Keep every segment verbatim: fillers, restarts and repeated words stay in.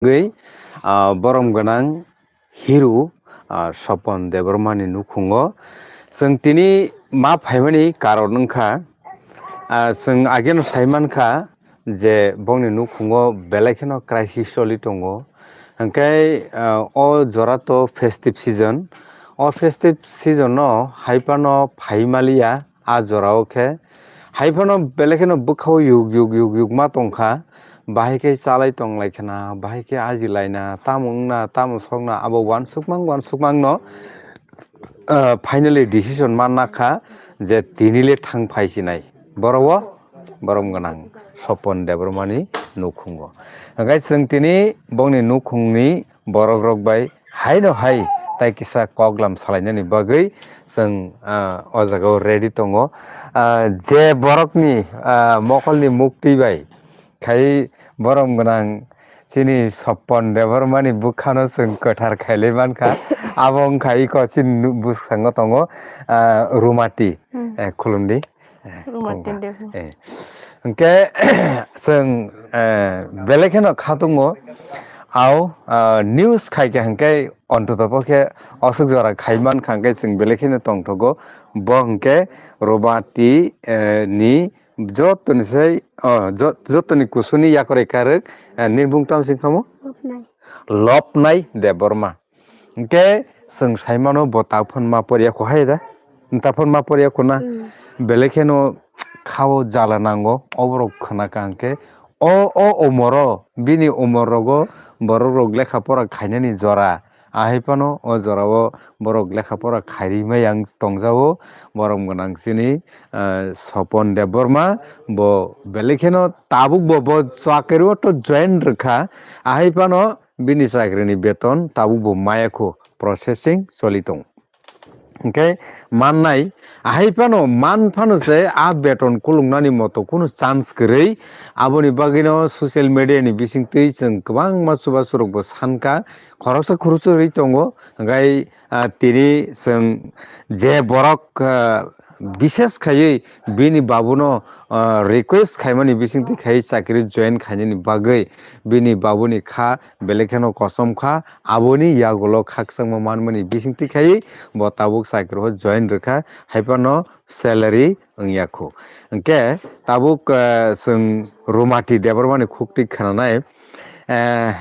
Gwi, ah, borom gwnang hero, ah, Sopon Debbarma ni nukhungo. Chwng tini ma phaimani karon wngkha, ah, chwng ageno sai mankha je bongni nukhungo belai kheno crisis choli tongo. Hwnkhe, ah, o jora to festive season. O festive season no hai phano phai maliya a jorao khe. Hai phano belai kheno bwkhao yuk yuk yuk yuk ma tongkha. Bahai khe chalai tonglai khna, bahai khe ajilaina, tamo wngna, tamo sokna, abo uansukmang uansukmang no, ah, finally decision ma nakha je tini le thang phai sinai. Boro o borom gwnang Sopon Debbarma ni nukhungo. Hwnkhe chwng tini bongni nukhungni borok rok bai haino hai tai kisa koklam salainani bagwi chwng, ah, o jaga o ready tongo. Ah, je borokni, ah, mokolni muktwi bai khai borom gwnang chini Sopon Debbarma ni bwkhano chwng kwthar khailai mankha. Abo wngkha iko chini nu-, bwskango tongo, ah, Rumati. Hmm. Eh, khulumdi. Eh, Rumati khulumdi. Dev. Eh. Hwnkhe chwng, eh, belai kheno khatungo. Au, ah, news khaikha hwnkhe ontoto pokhe oswk jora khai mankha hwnkhe chwng belai kheno tongthogo. Bo hwnkhe Rumati, eh, ni jotoni sai, oh, jot-, jotoni kusuni yakorwi karwk, eh, nini bung tamo sing kamo? Lopnai. Lopnai Debbarma. Hwnkhe chwng sai mano bo taphon ma poriya kho hai da? Taphon ma poriya kho na? Hmm. Belai kheno khao jala nango, oborok khna kha hwnkhe o, o umoro, bini umor rogo borok rok lekha pora khainani jora. Ahai phano o jorao borok lekha pora khairwi mai ang tongjao, borom gwnang chini, ah, Sopon Debbarma, bo belai kheno tabuk bo, bo chakri o to join rwkha, ahai phano bini chakri ni beton tabuk bo maya kho, processing choli tong. Hwnkhe mannai, ahai phano man phano se a beton kulungnani moto kunu chance kwrwi, aboni bagwino social media ni bisingtwi chwng kwbangma chubachu rokbo sankha, khoroksa khuroksa rwi tongo, hwnkhe, ah, tini chwng je borok, ah, bishes khaiwi bini babuno, ah, request khaimani bisingtwi khai chakri join khainani bagwi bini babuni kha belai kheno kosom kha, aboni yagulo khakchangma manmani bisingtwi khai bo tabuk chakri o join rwkha, hai phano salary wngya kho. Hwnkhe tabuk, ah, chwng Rumati Debbarmani khuktwi khnanai, eh,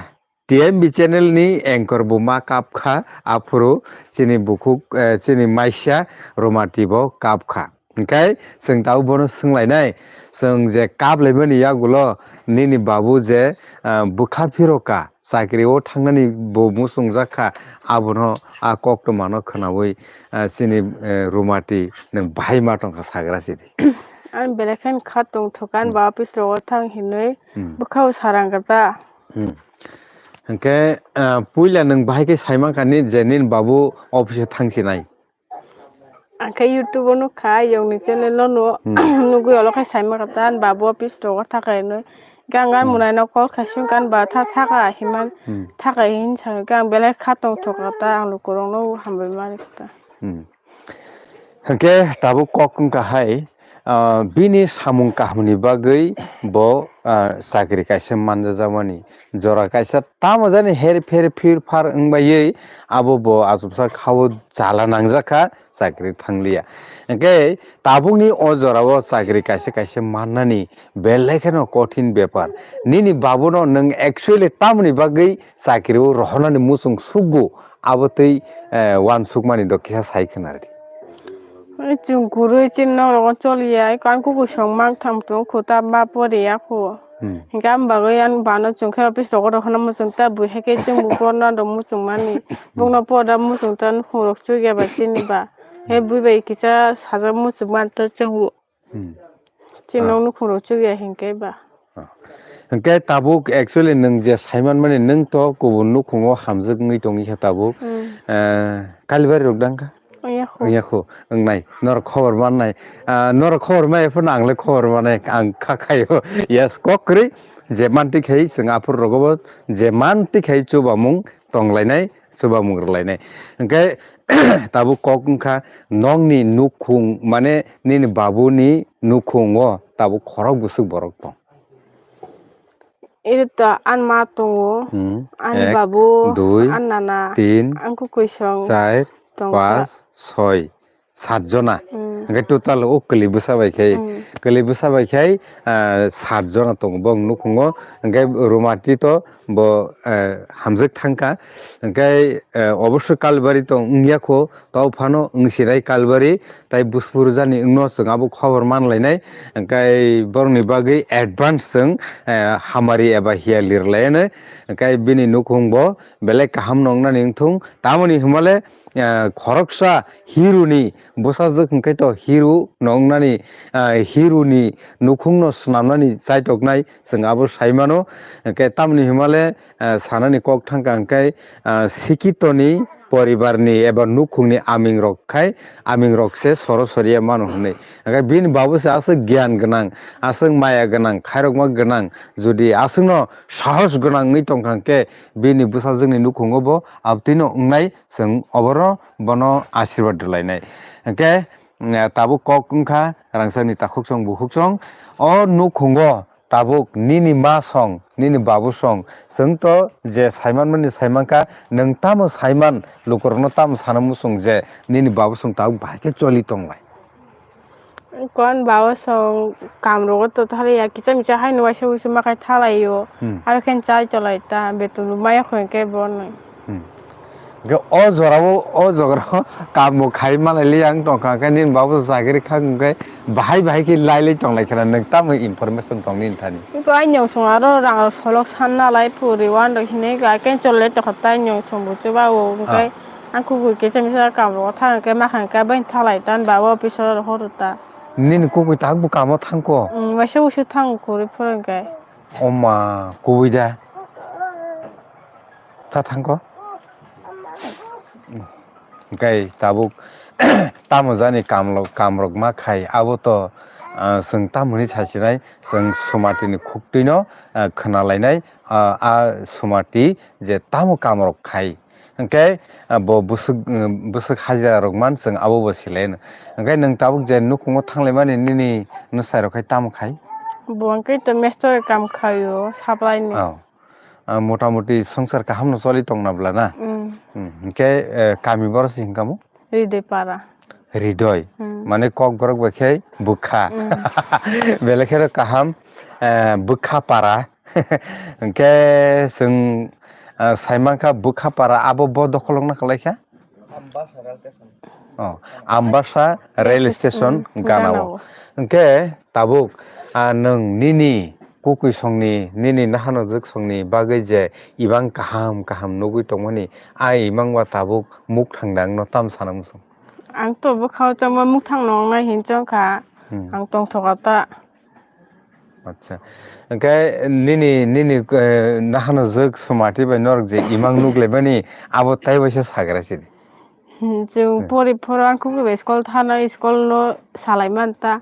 T M B channel ni anchor bo ma kap kha, aphuru chini bukhuk, eh, chini maisa Rumati bo kap kha. Hwnkhe chwng tabuk bono swnglainai, chwng je kap laimani yagulo nini babu je, ah, bwkha phiroka, chakri o thangnani bo muchungjak kha, abono a koktwmano khwnawi, ah, chini, eh, Rumati nwng bahai ma tongkha sagra sidi. Ani belai khe kha tongthok ani Hmm. ba office rogo thang hinwi Hmm. bwkhao sarang kata. Hmm. Hwnkhe, ah, puila nwng bahai khe saimankha ni je nini babu office o thangsinai. Ang khe YouTube o nukha, yongni channel o no Hmm. nugwi olo khe saima kata, ani babu office rogo thaka hinwi. Gang gan Hmm. munai no call khai sung kan ba tha thaka himan Hmm. thaka hin sa gang belai kha tongthok kata, ang lukurok no hambai mani kata. Hmm. Hwnkhe tabuk kok wngkha hai, ah, bini samung kaham ni bagwi bo, ah, chakri kaisa manjajakmani. Jora kaisa tamo jani her pher phir phar wngbai abo bo achuksa khao jala nangjak kha, chakri thangliya. Hwnkhe tabukni o jorao chakri kaisa kaisa mannani belai kheno kothin bepar. Nini babuno nwng actually tamoni bagwi chakri o rohornani muchung sukgo, abo twi, eh, uansukmani do kisa sai khna rw di. Chwng kwrwi chini nok rogo choliya, kan kuku song mang tham tongo kho ta ma poriya kho. Hmm. Hingke am bagwi ang bano chwng khe office rogo rohorna muchung ta bui hai khe chwng bo porna do muchung mani. Bokno porda muchung ta nukhung rok chukya ba chini ba. He bui bai kisa sajak muchung man to chwng bo. Hmm. Chini Ah. nok nukhung rok chukya hingke ba. Ah. Hingke tabuk actually nwng je saiman mani nwng to kubun nukhungo hamjak wngwi tongwi kha tabuk. Hmm. Eh, Kalibari rok dang kha? Wngya kho. Wngya kho, wngnai. Norok khobor mannai. Ah, norok khobor maya phano ang le khobor mannai. Ang kha khaio. Yes, kok kwrwi je manti khai chwng aphuru rogo bo je manti khai chubamung tonglainai, chubamung rwlainai. Hwnkhe tabuk kok wngkha nokni nukhung, mane nini babuni nukhungo tabuk khorok bwswk borok tong. Iri to ani ma tongo, hmm, ani ek, babu, dui, ani nana, tin, ani kwkwi song, char, tongo. Pas, soi, sat jona. Hmm. Hingke total o kwlwi bwsa bai khe, hmm, kwlwi bwsa bai khe, ah, sat jona tongo bo nukhungo. Hingke Rumati to bo, eh, hamjwk thangkha. Hingke, eh, obosho Kalbari to wngya kho, tao phano wngsinai Kalbari, tai Buspur jani wngno chwng abo khobor manlainai. Hingke borokni bagwi advance chwng, eh, hamari eba hiya lirlaino. Hingke bini nukhung bo belai kaham no wngnani wngthung. Tamoni hwnmale, eh, khoroksa hero ni bwsajwk hwnkhe to hero no wngnani, eh, hero ni nukhung no swnamnani chaitoknai chwng abo sai mano. Hwnkhe tamoni hwnmale, eh, sanani kok thangkha hwnkhe, eh, sikito ni poribar ni eba nukhung ni aming rok khai, aming rok se soro soriya mano hwnwi. Hwnkhe bini babu se aswk giyan gwnang, aswk maya gwnang, khairokma gwnang, jodi aswkno sahos gwnang wngwi tongkha hwnkhe bini bwsajwkni nukhungo bo abtwino wngnai, chwng oborno bono asirwad rwlainai. Hwnkhe, mm, tabuk kok wngkha rangchakni takhuksong bukhuksong. O nukhungo tabuk nini ma song, nini babu song, chwng to je saimanmani saimankha, nwng tamo saiman, lukurokno tamo sana muchung je nini babu song tabuk bahai khe choli tonglai? Kon babu song kamrogo to thaliya, kisa misa haino waisa wuisu ma khai thalaio. Hmm. Aro khe chai tolai ta, beton bo maya khoi khe bono. Hmm. Hwnkhe o jorao, o jorao kaam bo khai manai liya wng tongkha, hwnkhe nini babu chakri kha hwnkhe bahai bahai khe lai lai tonglai khna, nwng tamo information tong nini thani? Iko ai nyong song aro rang rok solok san nalai puri wan rok hinwi khe chole tokha tai nyong song bo chuba o hwnkhe. Ah. Ang kubui kisa misa kaam rogo thang khe ma kha khe bai thalai ta, baba office oro horo ta. Nini kubui tak bo kaam o thang ko? Mm, waisa wuisu thang kwrwi phuru hwnkhe. Oma, kubui da. Ta thang ko? Hwnkhe tabuk tamo jani kaam lo-, kaam rok ma khai, abo to, ah, chwng tamoni sasinai, chwng Sumatini khuktwi no, ah, khwnalainai, ah, a Sumati je tamo kaam rok khai. Hwnkhe, ah, bo bwswk, um, bwswk hajira rok man chwng abo bo silaino. Hwnkhe nwng tabuk je nukhungo thanglaimani nini nwsai rok khai tamo khai? Bo hwnkhe to mestori kaam khaio, supply ni. Oh. Ah, mota moti swngchar kaham no choli tongna bwla na? Mm. Hmm, hwnkhe, eh, kami boro se hwnkha mo? Ridoi para. Ridoi. Hmm. Mane Kokborok bai khe bwkha. Hmm. Belai kheno kaham, eh, bwkha para. Hwnkhe chwng, ah, sai mankha bwkha para abo bo dokhol wngna kwlaikha? Oh, Ambasa rail station gana o. Gana o. Hwnkhe tabuk, ah, nwng nini kukui songni, nini nahano jwk songni bagwi je ibang kaham kaham nugwi tongmani, ai imang ba tabuk mukthang da wngno tam sana muchung? Ang to bwkha o chongma mukthang no wngnai hin chongkha. Hmm. Ang tongthoka ta. Acha. Hwnkhe nini, nini, eh, nahano jwk Sumati bai norok je imang nuglaibani abo tai waisa sagra sidi? Hmm, chwng hmm. Pori phoro ang kukui bai school thana, school no salai man ta.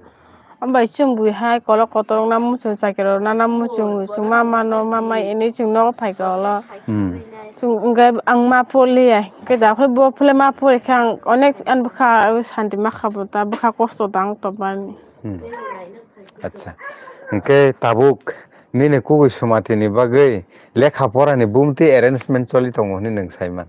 Ambai chwng bui hai kolok kotor wngna muchung, chakiro nana muchung, muchung mama no, mama ini chwng nogo phaika olo. Hmm. Chwng hwnkhe ang ma porliya, hwnkhe daphai bo phule ma pori khe ang onek ani bwkha santi ma kha bo ta, bwkha kosto tang tongmani. Hmm. Acha. Hwnkhe tabuk nini kukui Sumati ni bagwi lekha pora ni bumtwi arrangement choli tongo hwnwi nwng sai man?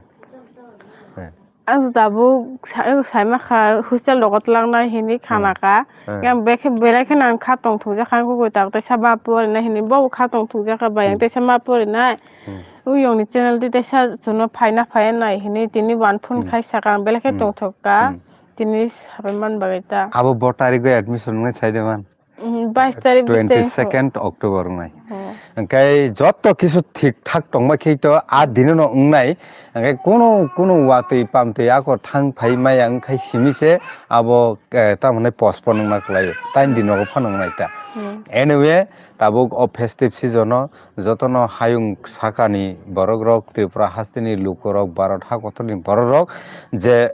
Hmm. Ang tabuk sa-, saima kha hostel rogo twlangnai hinwi khana hmm. Kha. Hmm. Yang bekhe belai kheno ang kha tong thokjak kha, ang kukui tak teisa ma porinai hinwi bo kha tong thokjak kha, bai ang hmm. Teisa ma porinai. Hmm. Uyong ni channel twi teisa chuno phaina phaiya nai hinwi tini one phone hmm. Khai saka ang belai khe hmm. Tong thok kha. Hmm. Tini sabai man bagwi ta. Abo bo tarigwi admission wngnai sai de man? Mhm, bais tarikh, twenty second October wngnai. Oh. Hwnkhe joto kisu thik thak tongma khe to a dino no wngnai. Hwnkhe kunu, kunu watwi pamtwi ako thang phai maya wngkhai simi se abo, eh, tamo hwnwi postpone wngna kwlaio. Tain dino phano wngnai ta. Hmm. Anyway, tabuk o festive season o jotono hayung sakani borok rok, Tripura hasteni luku rok, Bharat hakotor ni borok rok je,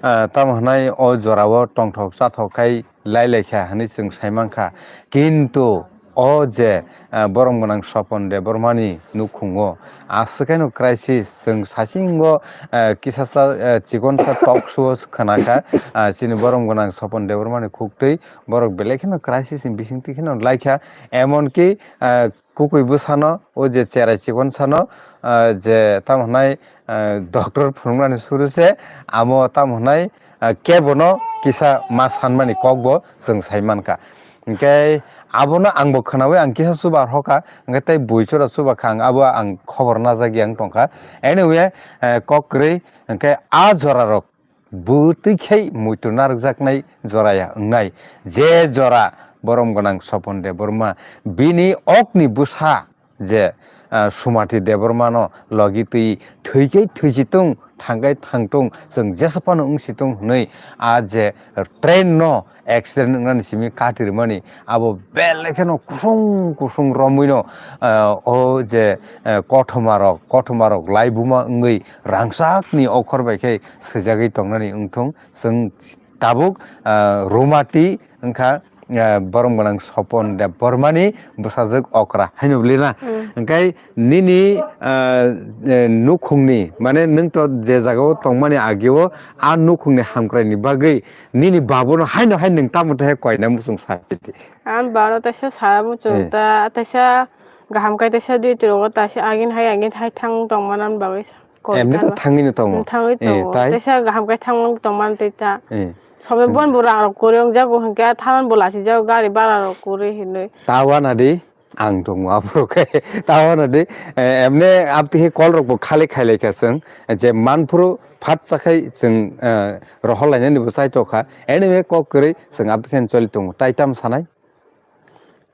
eh, tamo hwnai o jora o tongthok chathok khai lai lai kha hwnwi chwng sai mankha. Kintu o je, ah, borom gwnang Sopon Debbarmani nukhungo aswk khaino crisis, chwng saisingo, ah, kisasa, ah, chikonsa talk show khwnakha, ah, chini borom gwnang Sopon Debbarmani khuktwi borok belai kheno crisis ni bisingtwi kheno laikha, emonki, ah, kukui bwsano, o je cherai chikon sano, ah, je tamo hwnai, ah, doctor phunuknani suru se, amo tamo hwnai, ah, kebono kisa ma sanmani kokbo chwng sai mankha. Hinkhe abono angbo khwnawi ang kisa chuba hoka, hinkhe tei bui chura chuba kha ang, abo ang khobor najagwi ang tongkha. Anyway, eh, kok kwrwi, hinkhe a jorarok bwtwi khai muitu narwkjaknai jora ya wngnai. Je jora borom gwnang Sopon Debbarma bini okni bwsa je, ah, Sumati Debbarmano logi twi thwi khai thwi si tung, thang khai thang tung, chwng jesa phano wng si tung hwnwi a je train no accident wngnani simi kati rwmani abo belai kheno kusung kusung romwino, ah, o je, eh, kothoma rok, kothoma rok laibuma wngwi rangchakni okhor bai khe swijagwi tongnani wngthung. Chwng tabuk, ah, Rumati wngkha, ah, borom gwnang Sopon Debbarmani bwsajwk okra haino bwlwi na? Mm. Hwnkhe nini, ah, eh, nukhungni, mane nwng to je jagao tongmani ageo a nukhungni hamkraini bagwi nini babono haino hai nwng tamo tei koina muchung sa phi di. Ang baro teisa sa muchung Eh. ta, teisa kaham kai teisa duty rogo teisa agin hai agin hai thang tongmani bagwi. Koi Emni to tama. Thangwi no tongo. Thangwi Eh, tongo. Tai? Teisa kaham kai thangwi tongmani tei ta. Eh. Sobe Hmm. bon bo rang rok kwrwi wngjago hinkhe thaman bo lachijak gari bara rok kwrwi hinwi. Ta wana di ang tongo aphuru khe. Ta wana di, eh, emni abtwi khe call rok bo khali khailai kha chwng. Je manphuru phat chakhai chwng, eh, rohor lainani bo chai tokha. Anyway kok kwrwi chwng abtwi khe choli tongo. Tai tam sanai?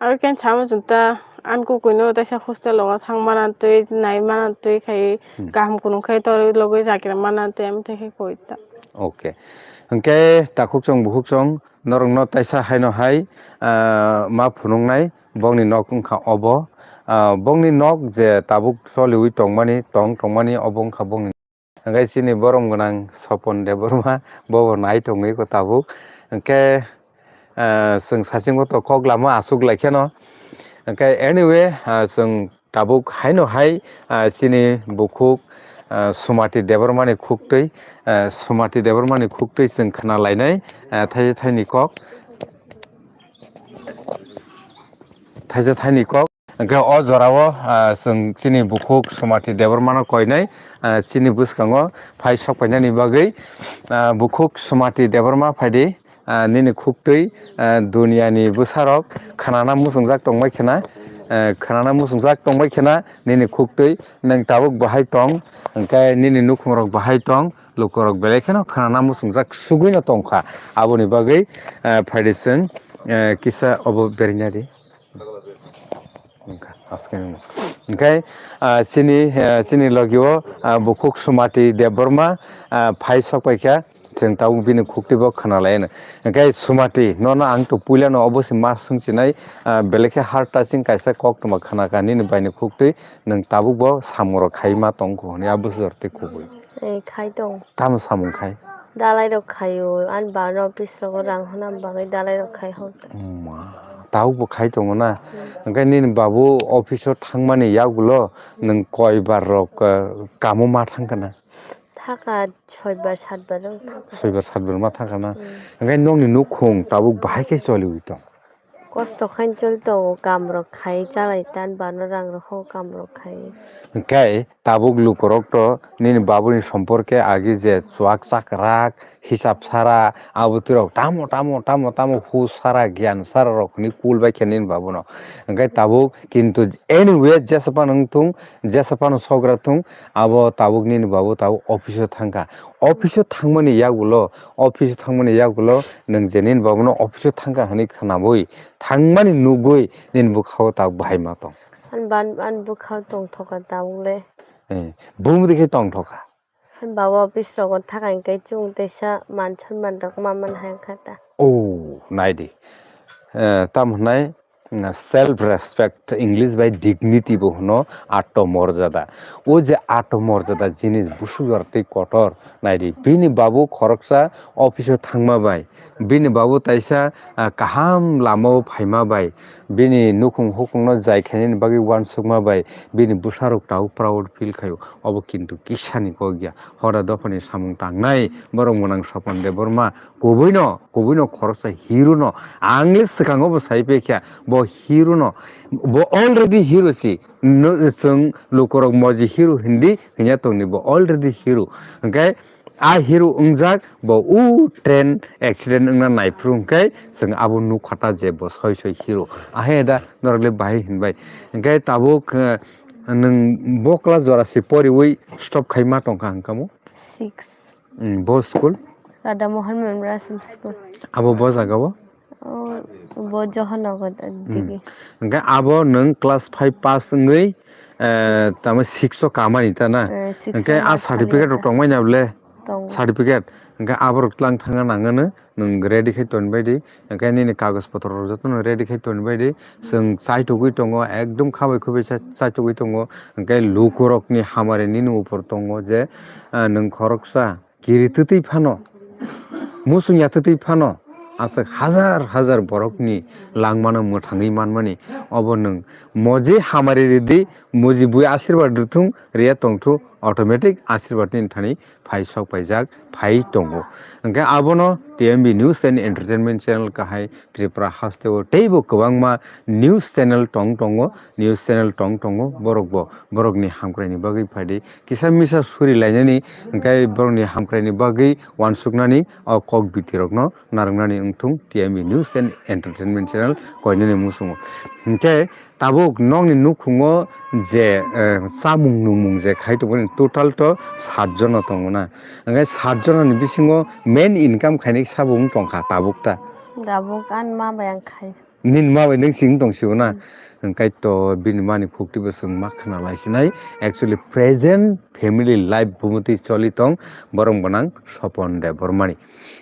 Aro khe samo chwng ta ani kukuino teisa hostel o thang mana twi nai mana twi khai Hmm. kaham kunung khai torwi logwi jakira mana twi ami tei khai koi ta. Okay. Hwnkhe takhuk chwng bukhuk chwng norokno teisa haino hai, ah, ma phunuknai bongni nok wngkha obo. Ah, bongni nok je tabuk choliwi tongmani, tong tongmani obo wngkha bongni. Hwnkhe chini borom gwnang Sopon Debbarma, bobo nai tongwi ko tabuk. Hwnkhe, ah, chwng sachingo to kok lama aswk lai kheno. Hwnkhe anyway, ah, chwng tabuk haino hai, ah, chini bukhuk, ah, Sumati Debbarmani khuktwi, ah, Sumati Debbarmani khuktwi chwng khna lainai, ah, thaisa thaini kok. Thaisa thaini kok. Hwnkhe o jorao, ah, chwng chini bukhuk Sumati Debbarmano koinai, ah, chini bwskango phai sok painani bagwi, ah, bukhuk Sumati Debbarma phaidi, ah, nini khuktwi, ah, duniani bwsarok khanana muchungjak tongbai khena, ah, khanana muchungjak tongbai khena nini khuktwi nwng tabuk bahai tong, hwnkhe nini nukhungrok bahai tong, lukurok belai kheno khanana muchungjak sugwino tongkha. Aboni bagwi, ah, phaidi chwng, ah, kisa obo berengya di. Hwnkhe, ah, chini, ah, chini logio, ah, bukhuk Sumati Debbarma, ah, phai sok paikha, chwng tabuk bini khuktwibo khna laino. Hwnkhe Sumati, nono ang to puilano obo se ma swngchinai, ah, belai khe heart touching kaisa koktwma khnakha nini baini khuktwi, nwng tabukbo samungrok khai ma tongkho hwnwi a bwsajwk tei kubui. Ee, khai tong. Tamo samung khai? Dalai rok khaio, ani bana office rogo rang hwnna bagwi dalai rok khai hor. Ma, tabukbo khai tongo na? Hmm. Hwnkhe nini babu office o thangmani yagulo nwng koi bar rok, eh, kamo ma thangkha na? Thaka soi bar, sat bar rok thangkha. Soi bar, sat bar ma thangkha na? Hmm. Hwnkhe nokni nukhung tabuk bahai khe choliwi tong? Kosto khaino choli tongo, kam rok khai chalai tan bana rang rok ho kam rok khai. Hwnkhe tabuk lukurok to nini babuni somporke agi je chuak chakrak hisab sara abo twirok tamo tamo tamo tamo hu sara giyan sara rok hwnwi kul bai khe nini babuno. Hwnkhe tabuk kintu anyway jesa phano wng thung jesa phano sogra thung abo tabuk nini babu tabuk office o thangkha. Office o thangmani yagulo office o thangmani yagulo nwng je nini babuno office o thangkha hwnwi khwnamwi thangmani nugwi nini bwkhao tabuk bahai ma tong. Ani ban-, ani bwkhao tongthokha tabuk le. Eh, bumdi khe tongthokha. Ani baba office rogo thaka hinkhe chwng teisa man sonman rok ma man hai kha ta. Oh, nai di. Eh, tamo hwnai, mm, self respect, English bai dignity bo hwno, atmo morjada. O je atmo morjada jinis busuk jora tei kotor, nai di. Bini babu khoroksa office o thangma bai, Bini babu taisa, ah, kaham lamao phaima bai, bini nukhung hukhungno jai khainani bagwi uansukma bai, bini bwsarok tabuk proud feel khaio. Obo kintu kisani kok ya. Hora dophani samung tangnai borok mwnang Sopon Debbarma, kubuino, kubuino khoroksa hero no. Ang le swkango bo sai pekha, bo hero no, bo already hero si. No, chwng lukurok moji hero hindi, hinya tongni bo already hero. Hwnkhe a hero wngjak, bo u train accident wngna naiphuru hwnkhe chwng abo nukha ta je bo soi soi hero. Ahe da norok le bahai hinbai. Hwnkhe tabuk, eh, nwng bo class jora se poriwi stop khai ma tongkha hwnkha mo? Six. Hmm, bo school? Radha Mohan Memorial School. Abo bo jaga o? Oh, bo Johanagar digi. Hwnkhe abo nwng class five pass wngwi, eh, tamo six o kamani ta na? Eh, six o. Hwnkhe a certificate rok tongmani abo le? Tongo. Certificate. Hwnkhe aborok tlang thangna nangano, nwng ready khai tonbaidi. Hwnkhe nini kagoj potro rok jotono ready khai tonbaidi. Chwng chaitugwi tongo, ekdom khabai khubai cha-, chaitugwi tongo. Hwnkhe lukurokni hamari nini upor tongo je, ah, nwng khoroksa kiri twtwi phano, musung ya twtwi phano, aswk hazar hazar borokni langmano mwthangwi manmani. Obo nwng moji hamari ridi, moji bui asirwad rwthung, riya tongthu, automatic asirwad nini thani phai sok paijak, phai tongo. Hwnkhe abono T M B News and Entertainment channel kahai Tripura hasteo teibo kwbangma news channel tong tongo, news channel tong tongo, borokbo borokni hamkraini bagwi phaidi kisa misa suri lainani, hwnkhe borokni hamkraini bagwi uansuknani o kok bitirokno narwknani wngthung T M B News and Entertainment channel koinani muchungo. Hwnkhe tabuk nokni nukhungo je, eh, chamung nungmung je khai tongmani total to sat jona tongo na. Hwnkhe sat jonani bisingo main income khainai sabo wng tongkha tabuk ta? Tabuk ani ma bai ang khai. Nini ma bai nwng sing tong sio na? Hmm. Hwnkhe to bini mani phukti bo chwng ma khna lai sinai. Actually present family life bumutwi choli tong borok gwnang Sopon Debbarmani.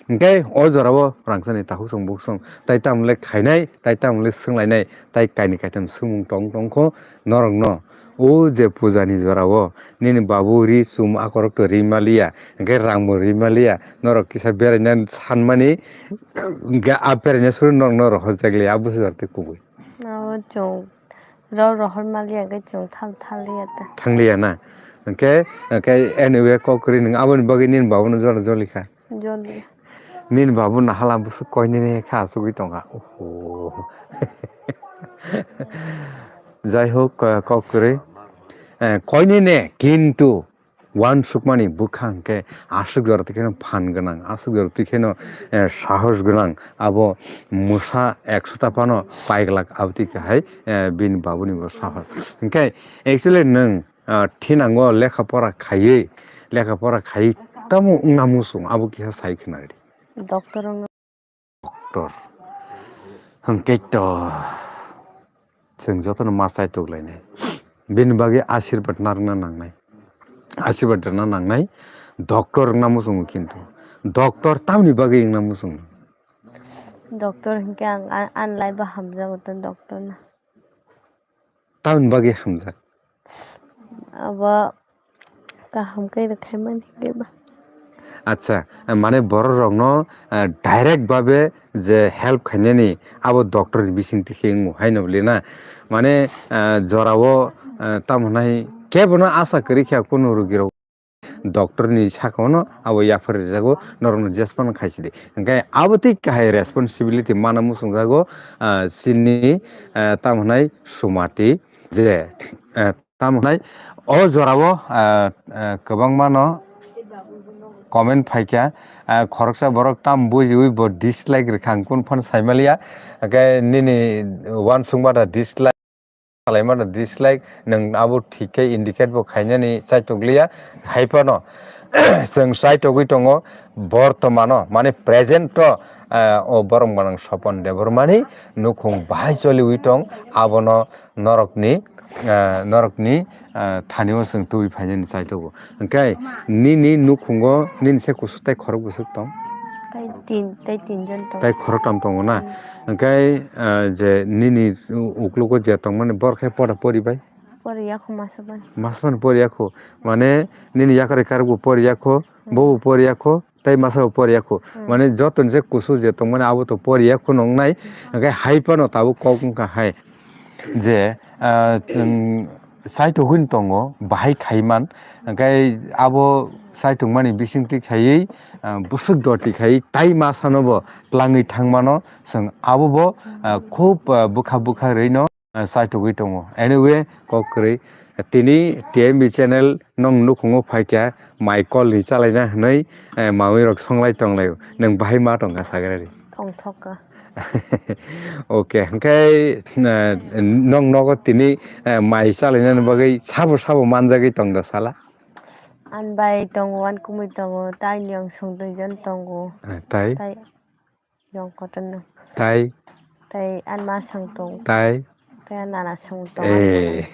Hwnkhe o jorao rangchakni takhuk song bukhuk song tai tamo le khainai, tai tamo le swnglainai, tai kaini kaitam swngmung tong tongkho norokno. O je pujani jorao nini babu ri chum akorok to ri maliya, hwnkhe rangbo ri maliya, norok kisa beraina sanmani, hwnkhe a beraina suru norokno rohorjak liya, abo se jora tei kubui. Abo chwng rw rohor maliya hwnkhe chwng thang thang liya ta. Thang liya na? Hwnkhe, hwnkhe anyway kok kwrwi nwng aboni bagwi nini babuno jora joli kha. Joli. Nini babu nahala bwswk koinene khe achugwi tongkha. Oho. Jai hok, eh, kok kwrwi. Eh, koinene kintu uansukmani bwkha hwnkhe aswk jora twi kheno phan gwnang, aswk jora twi kheno, eh, sahos gwnang. Abo mwsa ekso ta phano paiglak abotwi khe hai, eh, bini babuni bo sahos. Hwnkhe actually nwng ah, thinango lekha pora khaiwi, lekha pora khaiwi tamo wngna muchung abo kisa sai khna di. Doctor wngna. Doctor. Hwnkhe to chwng jotono ma chaitok lainai. Bini bagwi asirwad narwkna nangnai. Asirwad rwna nangnai. Doctor wngna muchungo kintu. Doctor tamni bagwi wngna muchungo? Doctor hinkhe ang a-, ani life bo hamjago to doctor no. Tamoni bagwi hamjak? Abo kaham khe rwkhaimani khe ba. Acha, mane borok rokno, eh, direct babe je help khainani abo doctor ni bisingtwi khe wngo haino bwle na? Mane, eh, jorao, eh, tamo hwnai kebono asa kwrwi kha kunu rogi rok. Doctor ni saka no abo yaphar rijago, norok no jespan khai sidi. Hingke abo tei kahai responsibility mana muchung jago, ah, chini, ah, tamo hwnai sumati je, ah, tamo hwnai o jora o, ah, ah, kwbangma no comment phaikha, ah, khoroksa borok tam bujiwi bo dislike rwkha, ang kunu phano saimaliya, hingke nini uansukma da dislike. Salaimano dislike, nwng abo thik khe indicate bo khainani chaitok liya. Hai phano chwng chaitogwi tongo, bortomano, mane present o, eh, o borok gwnang Sopon Debbarmani nukhung bahai choliwi tong, abono norokni, eh, norokni, eh, thani o chwng tubui phainani chaitogo. Hwnkhe nini nukhungo nini se kusu tei khorok bwswk tong? Tai tin, tai tin jon tong. Tai khoroktham tongo na? Hmm. Hwnkhe, ah, je nini u-, uklogo je tongmani borok khe pora pori bai? Pori yakho masa bai. Masa bai pori yakho. Mane nini yakarwi karokbo pori yakho, hmm, bobo pori yakho, tei masa bo poriya khu. Hmm. Mane joto ni je kusu je tongmani abo to poriya khu nongnai. Hwnkhe hai phano tabuk kok wngkha hai je, ah, chwng chaithogwi tongo, bahai khaiman. Hwnkhe abo chaithokmani bisingtwi khaiwi, ah, bwswk doti khaiwi tai masano bo tlangwi thangmano chwng abo bo, ah, khub, ah, bwkha bwkha rwino. Ah, chaithogwi tongo. Anyway, kok kwrwi. Tini T M B channel nong nukhungo phaikha, mai call ni chalaina hwnwi, eh, manwi rok songlai tonglaio. Nwng bahai ma tongkha sagrari? Tongthokka. Okay, hwnkhe, eh, nong nogo tini, eh, mai chalainani bagwi sabo sabo manjagwi tongda sala? An bai tongo, an kumui tongo, tai ni ang song dui jon tongo. Eh, tai? Tai. Yong kotorno. Tai? Tai an ma song tong. Tai? Tai an nana song tong. Eh.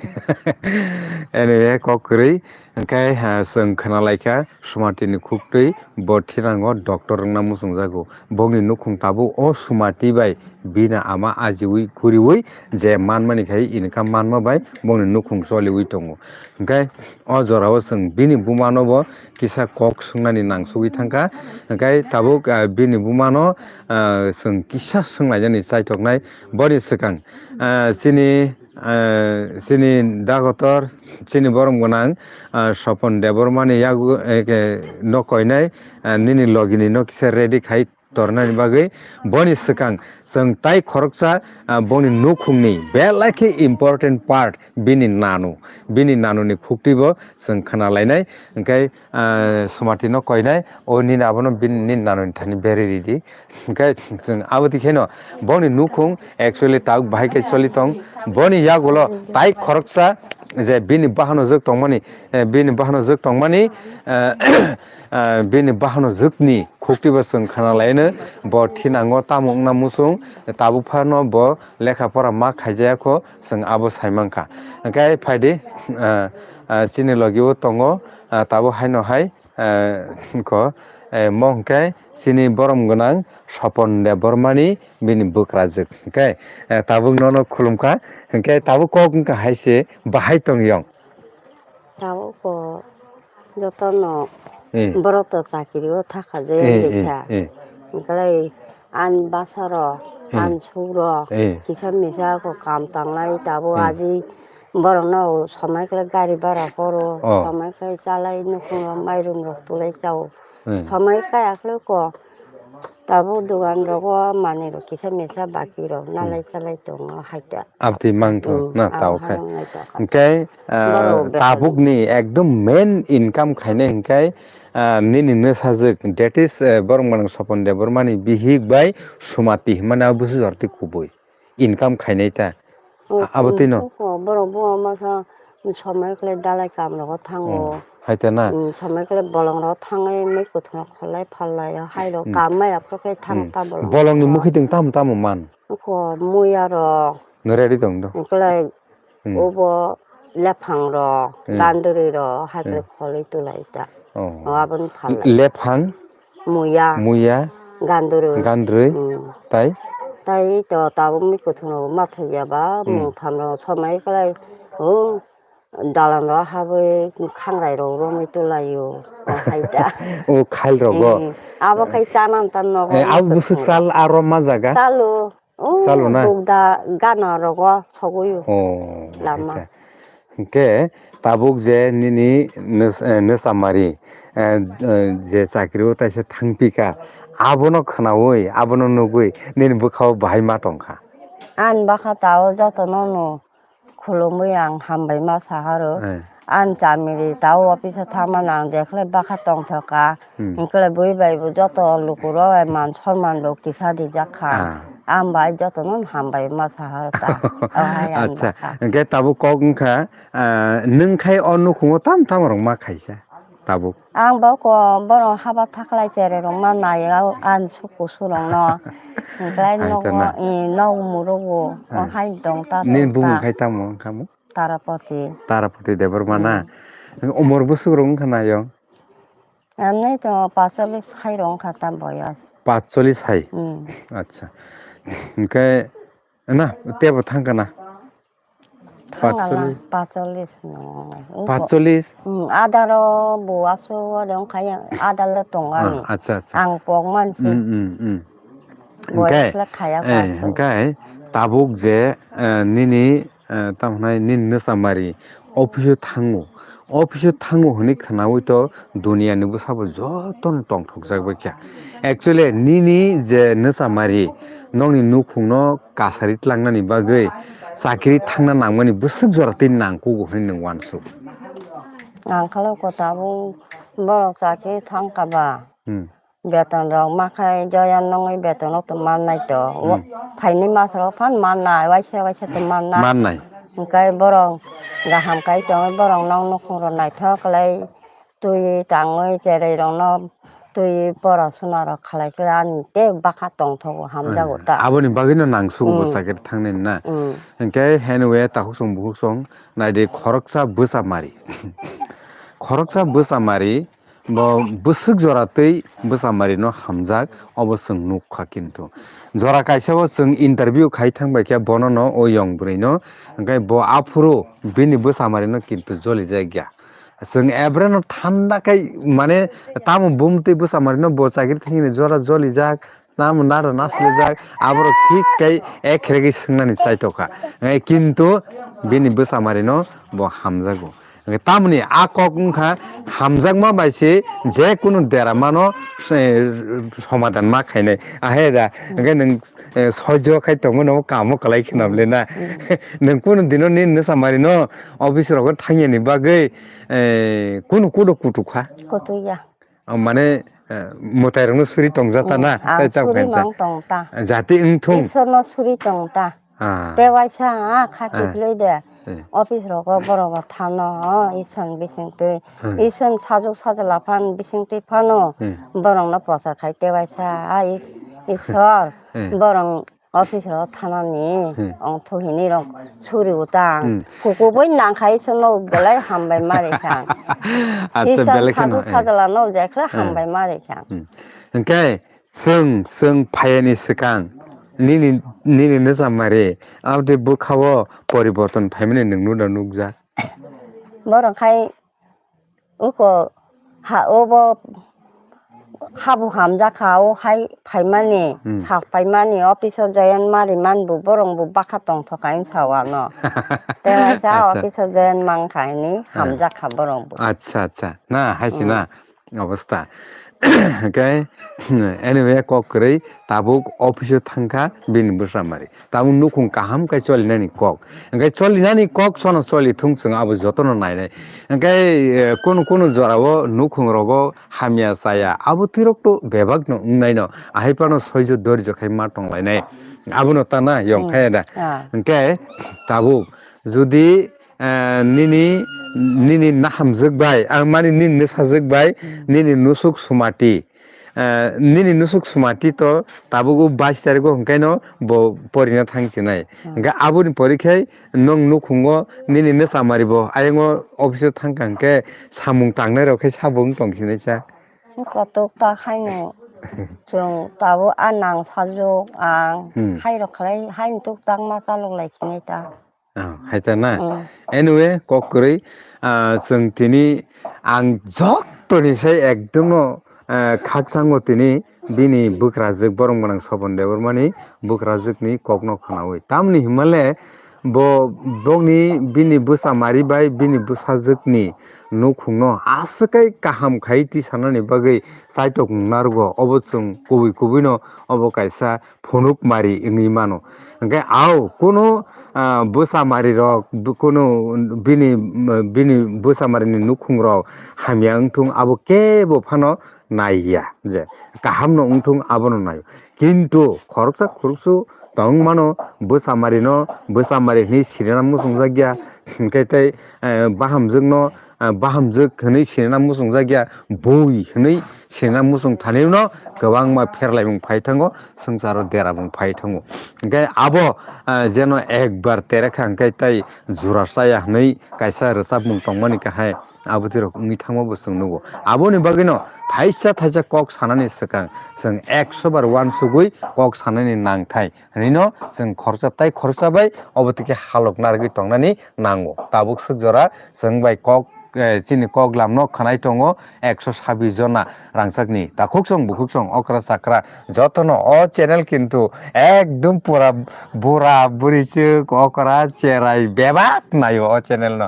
Anyway, kok kwrwi. Hwnkhe, ha, chwng khna laikha, Sumatini khuktwi bo thinango doctor wngna muchungjago. Bongni nukhung tabuk o Sumati bai bini ama ajiwi guriwi je manmani khai income manma bai bongni nukhung choliwi tongo. Hwnkhe o jorao chwng bini bumano bo kisa kok swngnani nangsugwi thangkha. Hwnkhe tabuk, ah, bini bumano, ah, chwng kisa swnglainani chaithoknai. Boni swkang, ah, chini, ah, chini dagotor, chini borom gwnang, ah, Sopon Debbarmani yago, eh, ke, no koinai, ah, nini logini no kisa ready khai tornani bagwi. Boni swkang chwng tai khoroksa, ah, boni nukhungni belai khe important part bini nanu, bini nanuni khuktwi bo chwng khna lainai. Hwnkhe, ah, Sumati no koinai, o nini abono bini, nini nanuni thani berwi ridi. Hwnkhe chwng abo twi kheno boni nukhung actually tabuk bahai khe choli tong. Boni yagulo tai khoroksa je bini bahano jwk tongmani, eh, bini bahano jwk tongmani, eh, eh, bini bahano jwkni khuktwi bo chwng khna laino, bo thinango tamo wngna muchung, tabuk phano bo lekha pora ma khaijaya kho, chwng abo sai mankha. Hwnkhe phaidi, ah, ah, chini logi o tongo, ah, tabuk haino hai, ah, kho, eh, mo hwnkhe chini borom gwnang Sopon Debbarmani bini bwkrajwk. Hwnkhe, eh, tabuk nono khulumkha, hwnkhe tabuk kok wngkha hai se bahai tong yong. Tabuk kok jotono Eh. Borok to chakiri o thaka je Eh, eh, wngkha. Eh. Hwnkhe ani bwsarok, Eh. Ani sukrok, Eh. Kisa misa kok kam tanglai tabuk Eh. Aji borokno somai khlai gari bara horo, Oh. Somai khlai chalai nukhung rok mairum rok tulai chao. Eh. Somai kaya khlai kok. Tabuk dogan rogo manwi rok kisa misa baki rok Hmm. Nalai chalai tongo hai ta. Abdi mangtho Hmm, na abo tao khai. Hai nai ta kha. Hwnkhe, ah, Borok bethani. Tabukni ekdom main income khainai hwnkhe, ah, nini nwsajwk, that is, eh, borok manang Sopon Debbarmani bihik bai Sumati hwnmani abo bwswk jorti kubui income khainai ta. Oh, A-, abo twi no? Borok bo masa somai khlai dalai kam rogo thango. Oh, hai ta na? Hmm, somai khlai bolong rogo thangwi mui kwthwng kholai phalai hai rok Hmm. Kam maya phuru khe thang Hmm. ta bolong. Bolongni mwkhwtwng tamo tamo man? Kho muya rok. Nw ready tong do? Khlai Hmm. Obo lephang rok, Hmm. Gandri rok, hai khe Hmm. Kholwi tulai ta. Oh. O aboni phalai. Lephang? Muya. Muya. Gandrwi. Gandrwi. Hmm. Tai? Tai to tabuk mui kwthwng rok ma thok ya ba, Hmm. Mung tham rok somai khlai. O dalan rok habwi khangrai rok romwi tulai o. O hai ta. O khal rogo. Hmm. Abo khai chana ta nogo. Eh, abo bwswk chal aro ma jaga? Chalo. Oh, Chalo na? Bugda gana rogo sogwi o. Oh, Lama. Hwnkhe, hwnkhe tabuk je nini nwch-, eh, nwchamari, eh, eh, je chakri o taisa thangpikha, abono khwnaui, abono nugui nini bwkhao bahai ma tongkha? Ani bwkha tao jotono no khulumui ang hambai ma saharo. Eh. Ani chamiri tao office o thangmano ang jekhle bwkha tongthokha. Hmm. Hwnkhe bui bai bo joto lukurok bai man sonman bo kisa rijak kha. Ah. Ang bai jotono hambai ma saha ta. O hai ang Acha, bwkha. Hwnkhe tabuk kok wngkha, ah, nwng khai o nukhungo tam tam rok ma khaisa tabuk. Ang bo ko borok haba thaklai chere rok ma nai o ani suku surok no. Hwnkhe Hai nogo, tana. I, nog murugo, o Ah. Hai dong ta Nini dong bumung ta. Khai tamo wngkha mo? Tarapati. Tarapati Debbarma na? Hmm. Umor bwswk rok wngkha na yong? Ani to pacholis hai rok wngkha ta boyos. Pacholis hai? Hmm. Acha. Hwnkhe na tebo thangkha na? Thangala, Patcholis. Patcholis no. Patcholis? Hmm, adaro bo asu ore wngkha ya, adalo tongani. Ah, acha, acha. Ang pok mansi. Hmm, hmm, hmm. Boyas le khaya eh, kasu. Hingke tabuk je, eh, nini, eh, tamo hwnai nini nwchamari office o thango. Office o thango hwnwi khwnaui to duniya ni bwsabo jotono tongthokjak bai kha. Actually, nini je nwchamari nokni nukhungno kasari tlangnani bagwi chakiri thangna nangmani bwswk jora tei nangkugo hwnwi nwng uansuk? Nangkha lo ko tabuk borok chakiri thangkha ba. Hmm. Beton rok ma khai joya nongwi beton rok to mannai to. Hmm. Phaini mas rok phan mannai, waisa waisa to mannai. Mannai. Hingkai borok kaham kai tongwi borok nok nukhung rok naithok khlai twi tangwi cherai rok no twi pora suna rok khlai khe ani tei bwkha tongthogo hamjago ta. Aboni bagwi no nangsugo bo hmm chakiri thangnai na. Hmm. Hingke anyway takhuk song bukhuk song naidi khoroksa bwsa mari. Khoroksa bwsa mari Bo bwswk jora twi bwchamari no hamjak, obo chwng nuk kha kintu. Jora kaisa o chwng interview khai thang bai khe bono no o yong bwrwi no, hwnkhe bo aphuru bini bwchamari no kintu joli jak ya. Chwng ebre no thanda khai mane tamo bumtwi bwchamari no bo chakiri thangwi ni jora joli jak, Tamo naro nasle jak, aborok thik khe ek khere khe swngnani chaitokha. Eh, kintu bini bwchamari no bo hamjago. Hwnkhe tamoni a kok wngkha hamjakma bai se je kunu deramano, eh, somadan ma khainai. Ahe da, hwnkhe nwng, eh, soijo khai tongmano kamo kwlai khwnam le na. Hmm. Nwng kunu dino nini bwchamari no office rogo thangyani bagwi, eh, kunu kudo kutukha. Kutukya. Ah, mane, eh, mwtai rokno suri tongjata na, hmm, ah, tai ta suri khainsa. Mang tong ta. Jati wngthung. Isor no suri tong ta. Ah. Te waisa, ah, kha ah kiphilwi de. Eh. Office rogo borok bo thano, oh, Isor bising twi. Hmm. Isor sajwk sajla phan bising twi phano. Hmm. Borok no posa khai te waisa, ah, Is-, Isor. Hmm. Borok Office ro thanani hmm ongthu hini rok suri utang. Hmm. Kuku boi nangkhai sono belai hambai mari khang. Acha, isang belai kheno, sajwk eh. Sajwla no jekhle hmm hambai mari khang. Hmm. Hwnkhe chwng, chwng phayani swkang nini, nini nwchamari aboni bwkhao poriborton phaimani nwng nukna nukjak. Borok khai Uko ha, obo habo hamjakha, o hai phaimani, hmm, sak phaimani, office o join ma rimani bo, borok bo bwkha tongthok kain sa o ano. Te waisa acha. Office o join mankha hini, hmm, hamjakha borok bo. Acha, acha. Na, hai se hmm na obostha. Hwnkhe, anyway, kok kwrwi tabuk office o thangkha bini bwsa mari. Tabuk nukhung kaham khe cholinani kok. Hwnkhe cholinani kok sono choli thung chwng abo jotono nainai. Hwnkhe, eh, kunu kunu jorao nukhung rogo hamya chaya abo twirok to bebak no wngnaino. Ahai phano soijo dorjo khai ma tonglainai. Abono ta na yong hmm khai da. Ah. Hwnkhe tabuk jodi, eh, nini, nini nahamjwk bai, ang mani nini nwsajwk bai, hmm, nini nusuk sumati, eh, nini nusuk sumati to tabuk o bais tariko hwnkhe no bo porina thang sinai. Hmm. Hwnkhe aboni pori khe nwng nukhungo nini nwchamari bo ayang o office o thangkha hwnkhe samung tangnai rok khe sabo wng tong sinai cha. Kotok ta haino chwng tabuk a nang sajwk ang hmm hai rok khlai haino tuk tak ma chalok lai sinai ta. Ah, hai ta na? Hmm. Anyway, kok kwrwi, ah, chwng tini ang jottoni sai ekdom no, ah, khakchango tini bini bwkrajwk borok mwnang Sopon Debbarmani bwkrajwkni kokno khwnawi. Tamni hwnmale bo bokni bini bwsa mari bai bini bwsajwkni nukhungno aswk kai kaham khai tisanani bagwi chaitok narwgo. Obo chwng kubui kubui no obo kaisa phunuk mari wngwi mano. Hwnkhe au kunu, ah, bwsa mari rok, bu-, kunu bini, bini bwsa mari ni nukhung rok hamya wngthung, abo kebo phano nai ya je kaham no wngthung, abono nai. Kintu khoroksa khoroksu tong mano, bwsa mari no bwsa mari hinwi sirena muchung jak ya, hwnkhe tei, eh, bahamjwk no, ah, bahamjwk hinwi sirena muchung jak ya, bui hinwi sirena muchung thani no kwbangma pherlaimung phai thango, swngcharo derabung phai thango. Hwnkhe abo, ah, jeno ekbar terekha hwnkhe tei jura chaya hinwi kaisa rwchapmung tongmani kahai, Abotwi rok wngwi thangma bo chwng nugo. Aboni bagwino thaisa thaisa kok sanani swkang chwng ekso bar uansugwi kok sanani nangthai hwnwino chwng khoroksa tai khoroksa bai obo twi khe halok narwgwi tongnani nango. Tabuk swk jora chwng bai kok, eh, chini kok lamno khwnai tongo ekso sabbish jona rangchakni takhukchung bukhuksong okra chakra jotono o channel kintu ekdom pura bura buri chwk okra cherai bebak naio o channel no.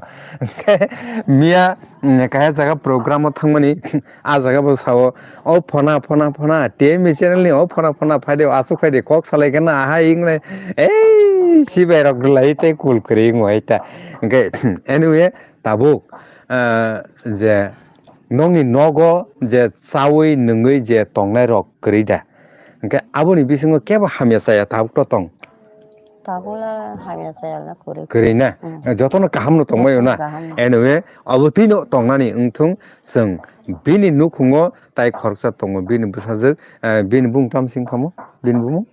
Miya, mm, kaisa jaga program o thangmani, ah jaga bo sao, "O phona, phona, phona, T M B channel ni o phona, phona, phaide, aswk phaide, kok salai khe na, aha, ingle, ei, sibai rok lai tei kul kwrwi wngwi ta." Hwnkhe, anyway, tabuk, ah, je nokni nogo je chaui nungwi je tongnai rok kwrwi da, hwnkhe aboni bisingo kebo hamya chaya tabuk to tong. Tabukla hamya chayalna kwrwi. Kwrwi na? Mm. Jotono kaham no tongmai na? Jotono kaham no. Anyway, abo twino tongnani wngthung chwng bini nukhungo tai khoroksa tongo, bini bwsajwk, eh, bini bumung tamo sing kamo? Bini bumung?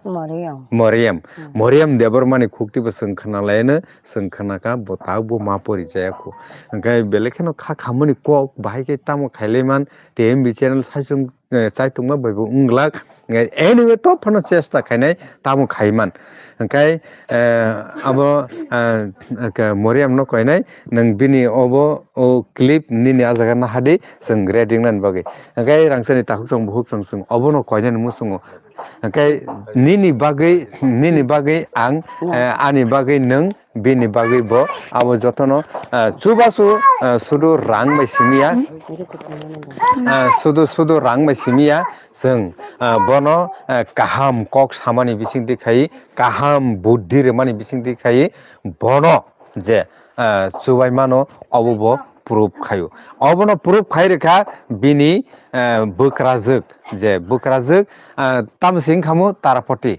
Moriam. Moriam. Mm. Moriam Debbarmani khukti bo chwng khna laino, chwng khna kha bo tabuk bo ma pori chaya khu. Hwnkhe belai kheno kha khamani kok bahai khe tamo khailai man, T M B channel saichung eh, chaitokma bai bo wng glak. Eh, anyway, to phano chesta khainai, tamo khaiman. Hwnkhe, eh, abo, eh, ke Moriam no koinai, nwng bini obo, o clip nini ah jaga nahadi, chwng ready wngnani bagwi. Hwnkhe rangchakni takhuk chwng bukhuk chwng chwng obono koinani muchungo. Hwnkhe nini bagwi, nini bagwi ang, eh, ani bagwi nwng, bini bagwi bo abo jotono, ah, chubachu, ah, sudu rang bai simi ya. Ah, sudu, sudu rang bai simi ya. Chwng, ah, bono, ah, kaham kok samani bisingtwi khai, kaham buddhi rwmani bisingtwi khai, bono je, ah, chubai mano, obo bo proof khaio. Obono proof khai rwkha bini, ah, bwkrajwk. Je bwkrajwk, ah, tamo se wngkha mo Tarapoti.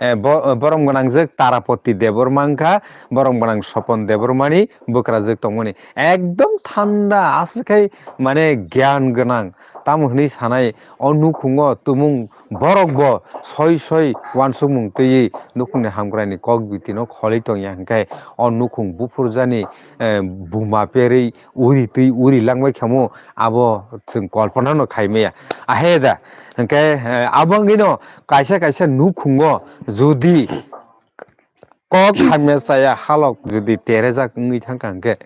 Eh, bo-, borom gwnangjwk Tarapoti Debbarma wngkha, borom gwnang Sopon Debbarmani bwkrajwk tongmani. Ekdom thanda, aswk khai mane gyan gwnang. Tamo hwnwi sanai, o nukhungo tumung borok bo soi soi uansukmung twiwi nukhungni hamkraini kok bitino kholwi tongya hwnkhe, o nukhung buphurjani, eh, buma perwi uri twi uri langbai khamu, abo chwng kolpana no khai maya. Ahe da, hwnkhe, eh, abo wngwi no kaisa kaisa nukhungo jodi kok hamya chaya halok jodi terejak wngwi thangkha hwnkhe,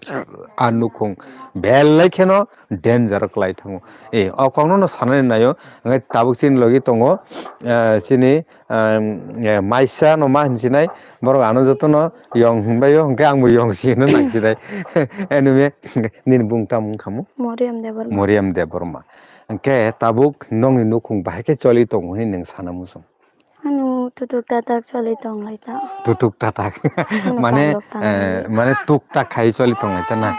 a nukhung belai kheno danger kwlai thango. Eh, o kokno no sanani naio, hwnkhe tabuk chini logi tongo, eh, chini, eh, maisa no ma hinsinai, borok ano jotono yong hinbaio, hwnkhe angbo yong si hino nangsinai. Anyway, nini bung tamo wngkha mo? Moriam Debbarma. Moriam Debbarma. Hwnkhe tabuk nokni nukhung bahai khe choli tongo hwnwi nwng sana muchung? Ano tutuk tatak choli tong lai ta. Tutuk tatak. Ano mane, pangrok tang eh, lai. Mane tuk tak khai choli tong lai ta na.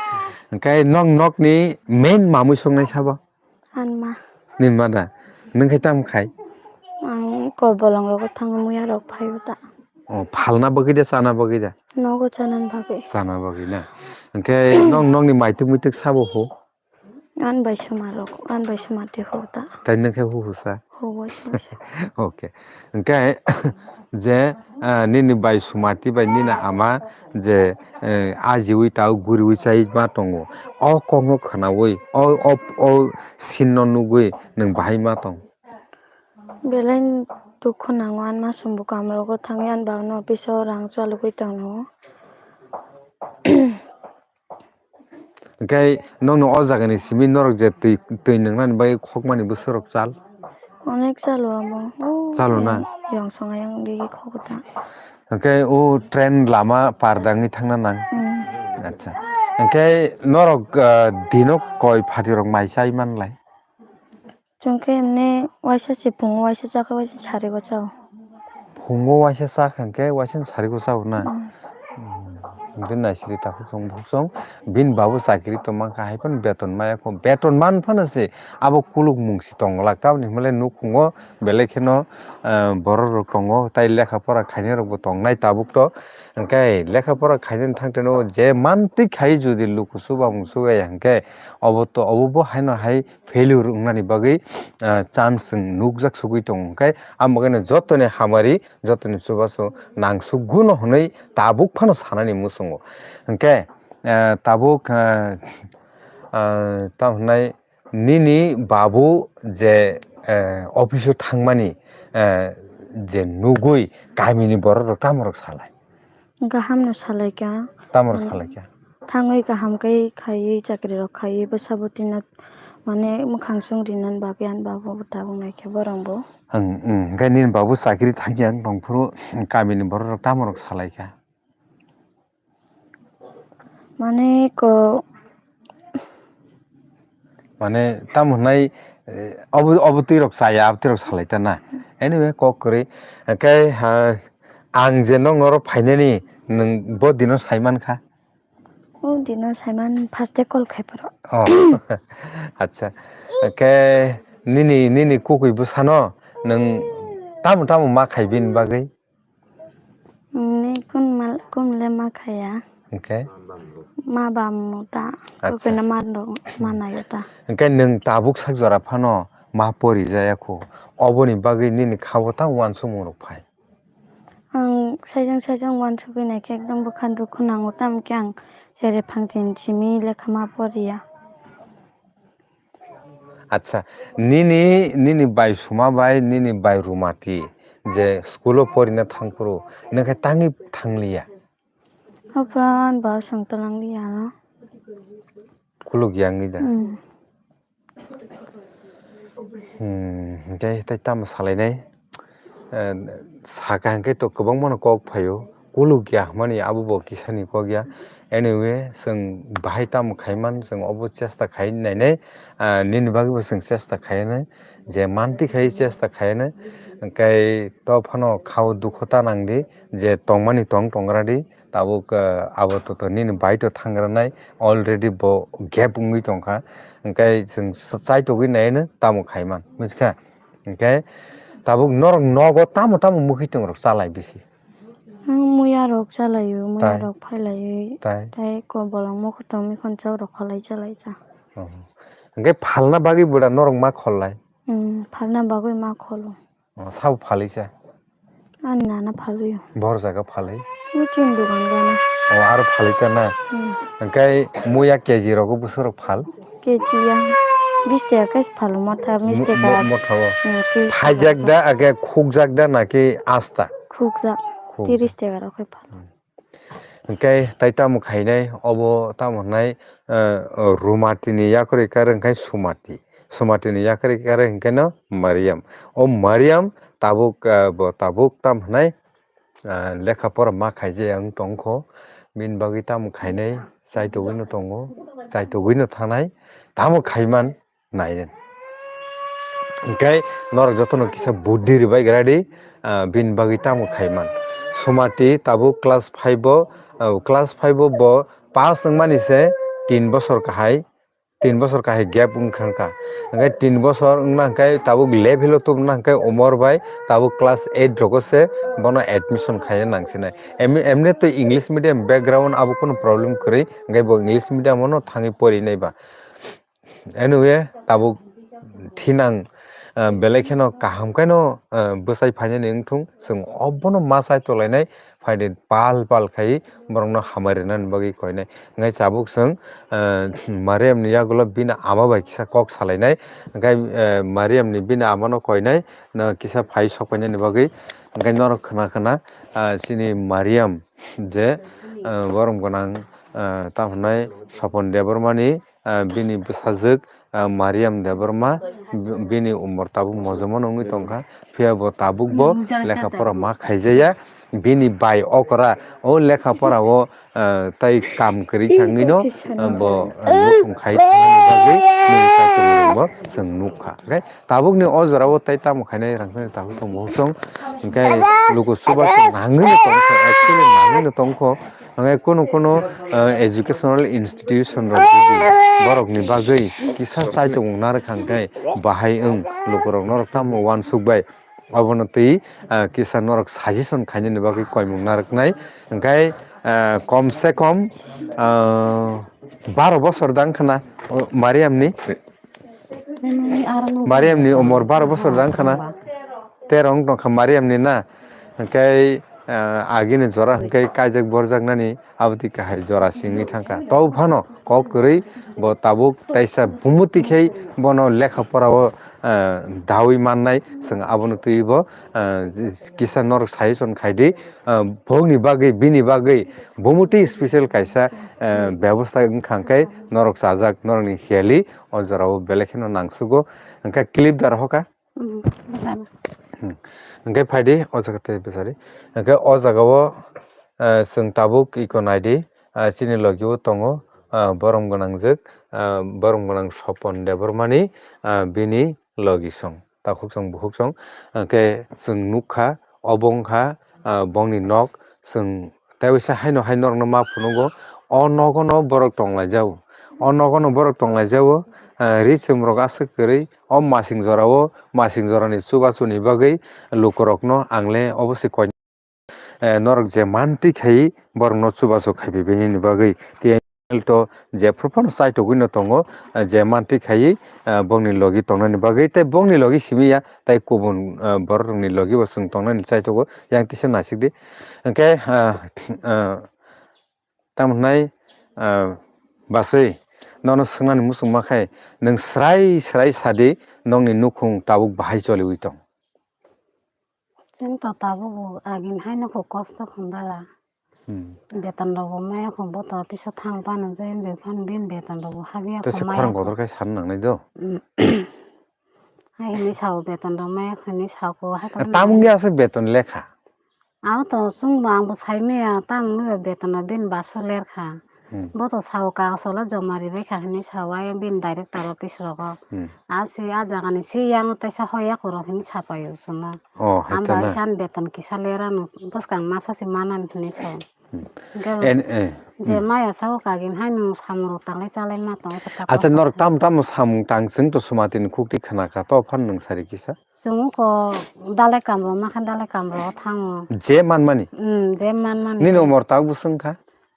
Hwnkhe nok nokni main mamui songnai sabo? Anma. Nini ma da? Nwng khai tam khai? Ang kol bolong rogo thang muya rok phaio ta. O, phalna bagwi da, chana bagwi da? Nogo chana bagwi. Chana bagwi na. Hwnkhe nok nokni maituk muituk sabo ho? An bai suma rok, an bai suma te ho ta. Tai nang khe hu hu sa? Ho bai suma sa. Okay. Hwnkhe je, ah, nini bai sumati bai nini ama je, eh, ajiwi tau guriwi chai ma tongo. O kokno khwnawi, o, o, o scene no nugwi nwng bahai ma tong? Belai dukhu nango, an ma sumbu kam rogo thangwi an ba no office o rang chalugwi tongo. Hwnkhe nokno o jagani simi norok je twi, twi nwngnani bagwi khokmani bwswk rok chal? Onek chalo amo. O chalo na? Yong, yong songa yang digi khokota. Hwnkhe o train lama par dangwi thangna nang? Hmm. Acha. Hwnkhe norok, ah, dino koi phatirok mai chai manlai? Chwng khe emne waisa se phungo waisa chakha waisa sarigo chao. Phungo waisa chakha hwnkhe waisa sarigo chao na? Mm. Mm. Hwnkhe naisiri takhuk chwng bukhuk chwng bini babu chakiri tongma kha hai phano beton maya kho. Beton man phano se abo kuluk mung si tong glak. Tamoni hwnle nukhungo belai kheno, eh, borok rok tongo, tai lekha pora khainai rok bo tongnai tabuk to. Hwnkhe lekha pora khainani thangteno je mantwi khai jodi luku chuba mung chubai hwnkhe obo to, obo bo haino hai failure wngnani bagwi, ah, chance chwng nukjak sugwi tongo. Hwnkhe, ang bagwino jotoni hamari, jotoni chubachu nangsukguno hwnwi tabuk phano sanani muchungo. Hwnkhe, ah, tabuk, ah, ah, tamo hwnai nini babu je, eh, office o thangmani, eh, je nugwi kamini borok rok tamo rok salai? Gaham no salai kha. Tamo rok salai kha? Thangwi kaham khe khaiwi chakri rok khaiwi bwsa bwtwi no mane mwkhang song rinani bagwi ani babu bo tabuk nai khe borok bo. Ang, mm, hwnkhe nini babu chakri thangya wng tong phuru kamini borok rok tamo rok salai kha? Mane ko Mane, tamo hwnai, eh, obo, obo twi rok chaya, abo twi rok salai ta na. Anyway, kok kwrwi. Hwnkhe, ha, ang je nokno oro phainani, nwng bo dino sai man kha? O dino sai man, first day call khai phuru. Oh, acha. Hwnkhe, nini, nini kukui bwsano, nwng tamo, tamo ma khai bini bagwi? Ni kun mal, kun le ma khaya. Hwnkhe? Ma bam mu ta. Acha. Ko kena ma rok ma nayo ta. Hwnkhe nwng tabuk sak jora phano ma pori jaya kho. Oboni bagwi nini kha bo tamo uansukmung rok phai? Ang saijang saijang uansugwi nai khe ekdom bwkha dukhu nango, tamo khe ang sere phangchin simi lekha ma poriya. Acha, nini, nini bai Suma bai, nini bai Rumati je school o porina thang phuru, nwng khe tangwi thangliya? Apran ba swng twlang liya no. Kuluk yang ni da. Hmm. Hmm, hwnkhe tei tamo salainai? Eh, saka hwnkhe to kwbangmano kok phaio, kuluk ya hwnmani abo bo kisani kok ya. Anyway, chwng bahai tamo khaiman, chwng obo chesta khai nainai, ah, nini bagwibo chwng chesta khainai, je manti khai chesta khainai, hwnkhe to phano khao dukho ta nangdi, je tongmani tong tongradi, tabuk, ah, abo to, to nini bai to thangranai, already bo gap wngwi tongkha, hwnkhe chwng chaitogwi naino tamo khaiman, bujiskha? Hwnkhe tabuk norok nogo tamo tamo mwkhwitwng rok chalai bisi? Ang muya rok chalaio, muya Tai. rok phailaio. Tai. Tai ko bolong mwkhwtwng mikhon chok rok kholai chalaijak. Oh. Hwnkhe phalna bagwi bwda norok ma khollai? Hmm, phalna bagwi ma kholo. Oh, sabo phalwi cha? Ani nana phalwi. Bor jaga phalwi? Ni chin dugan gana. Oh, aro phalwi ta na? Hmm. Hwnkhe muya K G rogo bwswk rok phal? K G ya bis taka khe phalo motha, mis taka. Mo-, mo-, motha o. Hmm, tris taka. Phaijak da, age khukjak da naki asta? Khukjak. Khukjak. Tris taka rok khe phalo. Hmm. Hwnkhe tai tamo khainai, obo tamo hwnai, eh, Rumati ni yakarwi karwi hwnkhe Sumati. Sumati ni yakarwi karwi hwnkhe no Mariam. O Mariam tabuk, eh, bo tabuk tamo hwnai, ah, lekha pora ma khaijaya wng tongkho, bini bagwi tamo khainai, chaitogwino tongo, chaitogwino thanai, tamo khaiman nainai. Hwnkhe norok jotono kisa buddhi rwbai gradi, ah, bini bagwi tamo khaiman. Sumati tabuk class five o, ah, class five o bo pass wngmani se tin bosor kahai, tin bosor kahai gap wngkha wngkha. Hwnkhe tin bosor wngna hwnkhe tabuk level o tubuna hwnkhe umor bai tabuk class eight rogo se bono admission khaina nangsinai. Em-, emni twi English medium background abo kunu problem kwrwi, hwnkhe bo English medium o no thangwi porinai ba. Anyway, tabuk thinang, ah, belai kheno kaham khaino, ah, bwsai phainani wngthung, chwng obono ma chai tonglainai, phaidi pal pal khai borokno hamari rwnani bagwi koinai. Hwnkhe tabuk chwng, ah, Mariam ni yagulo bini ama bai kisa kok salainai, hwnkhe, eh, Mariam ni bini ama no koinai, no kisa phai sok painani bagwi, hwnkhe norok khna khna, ah, chini Mariam je, ah, borom gwnang, ah, tamo hwnai Sopon Debbarma ni, ah, bini bwsajwk, ah, Mariam Debbarma, b-, bini umor tabuk mojoma no wngwi tongkha, phiya bo tabuk bo lekha pora ma khaijaya, bini bai okra, o lekha pora o, ah, tai kam kwrwi thangwi no, ah, bo, ah, nukhung khai thangni bagwi nini sakini bo chwng nukha. Hwnkhe tabuk ni o jora o tai tamo khainai rang phai tabuk tong bo chwng, hwnkhe luku chubachu nangwi no tongkha, actually nangwi no tongkha. Hwnkhe kunu kunu, eh, educational institution rok jodi borokni bagwi kisa chaitomung narwkha hwnkhe bahai wng lukurok norok tamo uansuk bai obono twi, eh, kisa norok suggestion khainani bagwi koimung narwknai. Hwnkhe, eh, kom se kom, eh, baro bosor da wngkha na, o, Mariamni. Mariam ni umor baro bosor da wngkha na? Tero wng tongkha Mariam ni na? Hwnkhe, ah, agini jora hwnkhe kaijak borjak nani aboni kahai jora se wngwi thangkha. Tei phano kok kwrwi, bo tabuk taisa bumuti khai bono lekha pora o, eh, dawi mannai, chwng abono twiwi bo, eh, kisa norok suggestion khai di, eh, bokni bagwi, bini bagwi bumuti special kaisa, eh, bebosta wngkha hwnkhe norok chajak, norokni heli o jorao belai kheno nangsugo, hwnkhe clip dar hoka. Hmm, bwsano. Hmm. Hwnkhe phaidi o jaga tei bwsari. Hwnkhe o jagao, eh, chwng tabuk iko naidi, eh, chini logi o tongo, eh, borom gwnangjwk, eh, borom gwnang Sopon Debbarmani, eh, bini logi song, takhuk song, bukhuk song. Hwnkhe chwng nukha, obo wngkha, eh, bongni nok, chwng Tei waisa haino hai norokno ma phunugo, o nogono borok tonglaijao. O nogono borok tonglaijao, eh, ri chwmrok aswk kwrwi, o masing jorao, masing jorani chubachuni bagwi lukurokno ang le obo se koi, eh, norok je mantwi khai borokno chubachu khaibai bini bagwi. Tei to jephru phano chaitogwi no tongo, eh, je mantwi khai, eh, bongni logi tongnani bagwi, tei bongni logi simi ya, tei kubun, eh, borok rokni logi bo chwng tongnani chaitogo, yang tisa naisik di. Hwnkhe, ah, ah, tamo hwnai, ah, bwsai, nono swngnani muchungma khai, nwng srai srai sadi, nokni nukhung tabuk bahai choliwi tong? Chwng to tabuk bo agini hai nokho kosto khum bala. Hmm. Beton rok bo maya khum bo to office o thang pano jai le phan bin beton rok bo habya. Tei khum se maya khorang khum kotor khai san nangnai do. Hmm. Hai hwnwi sao beton rok maya hwnwi sao ko hai. Tamung ya se beton lekha. Abo to chwngbo angbo saimaya, tamo nukya beton no bini baso lerkha. Hmm. Bo to sao kagos o joma ribaikha hinwi sao, ayang bini director office rogo. Hmm. A se a jagani se yang teisa hoya koro hinwi sapaio chwngno. Oh, hai. Amba to na. San beton kisa lerano bwskang masa se manani hinwi sao. Hmm. Hwnkhe en, eh, je hmm. Maya sao kagin hai nwng samung rok tanglai chalai ma tongo. Acha, norok tamo tamo samung tang chwng to Sumatini khukti khna kha, to phan nwng sari kisa. Chwng ko dalai kamro ma kha, dalai kamro thango. Je manmani? Hmm, je manmani. Nini umor tabuk bwswk wngkha?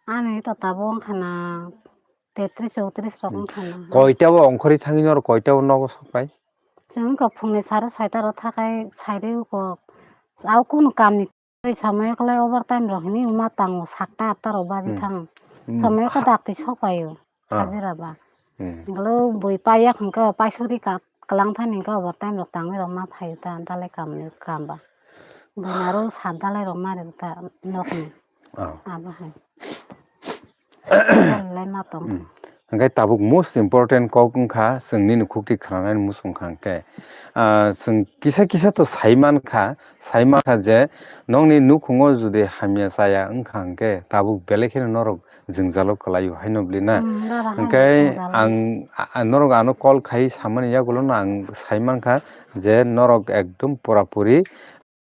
Ani to tabuk wngkha na tetris chowtris rok wngkha na. Koita o ongkhorwi thangwi norok koita o nogo sokpai? Chwng ko phungni saro saita ro thakai sairi ko au kunu kamni. Tei samaya kwlai overtime rok hinwi ma tango, satta atta rok baji thango. Hmm. Samaya khe dakti sokpaio, ah, hajira ba. Hmm. Hwnkhe bui paiya hwnkhe paisuri ka-, kwlang thani hwnkhe overtime rok tangwi rok ma phaio ta, dalai kamni kam ba. Buini aro sat dalai rok ma rw ta nokni. Ah. Abo hai. Lai ma tong. Hmm. Hwnkhe tabuk most important kok wngkha, chwng nini khukti khwnanani muchung kha hwnkhe, ah, chwng kisa kisa to sai mankha, sai mankha je nokni nukhungo jodi hamya chaya wngkha hwnkhe tabuk belai kheno norok jwngjalo kwlaio haino bwlwi na? Hmm, dara haino. Hwnkhe jwngjalo. Ang, a, a, norok ano call khai samani yagulono ang sai mankha je norok ekdom pura puri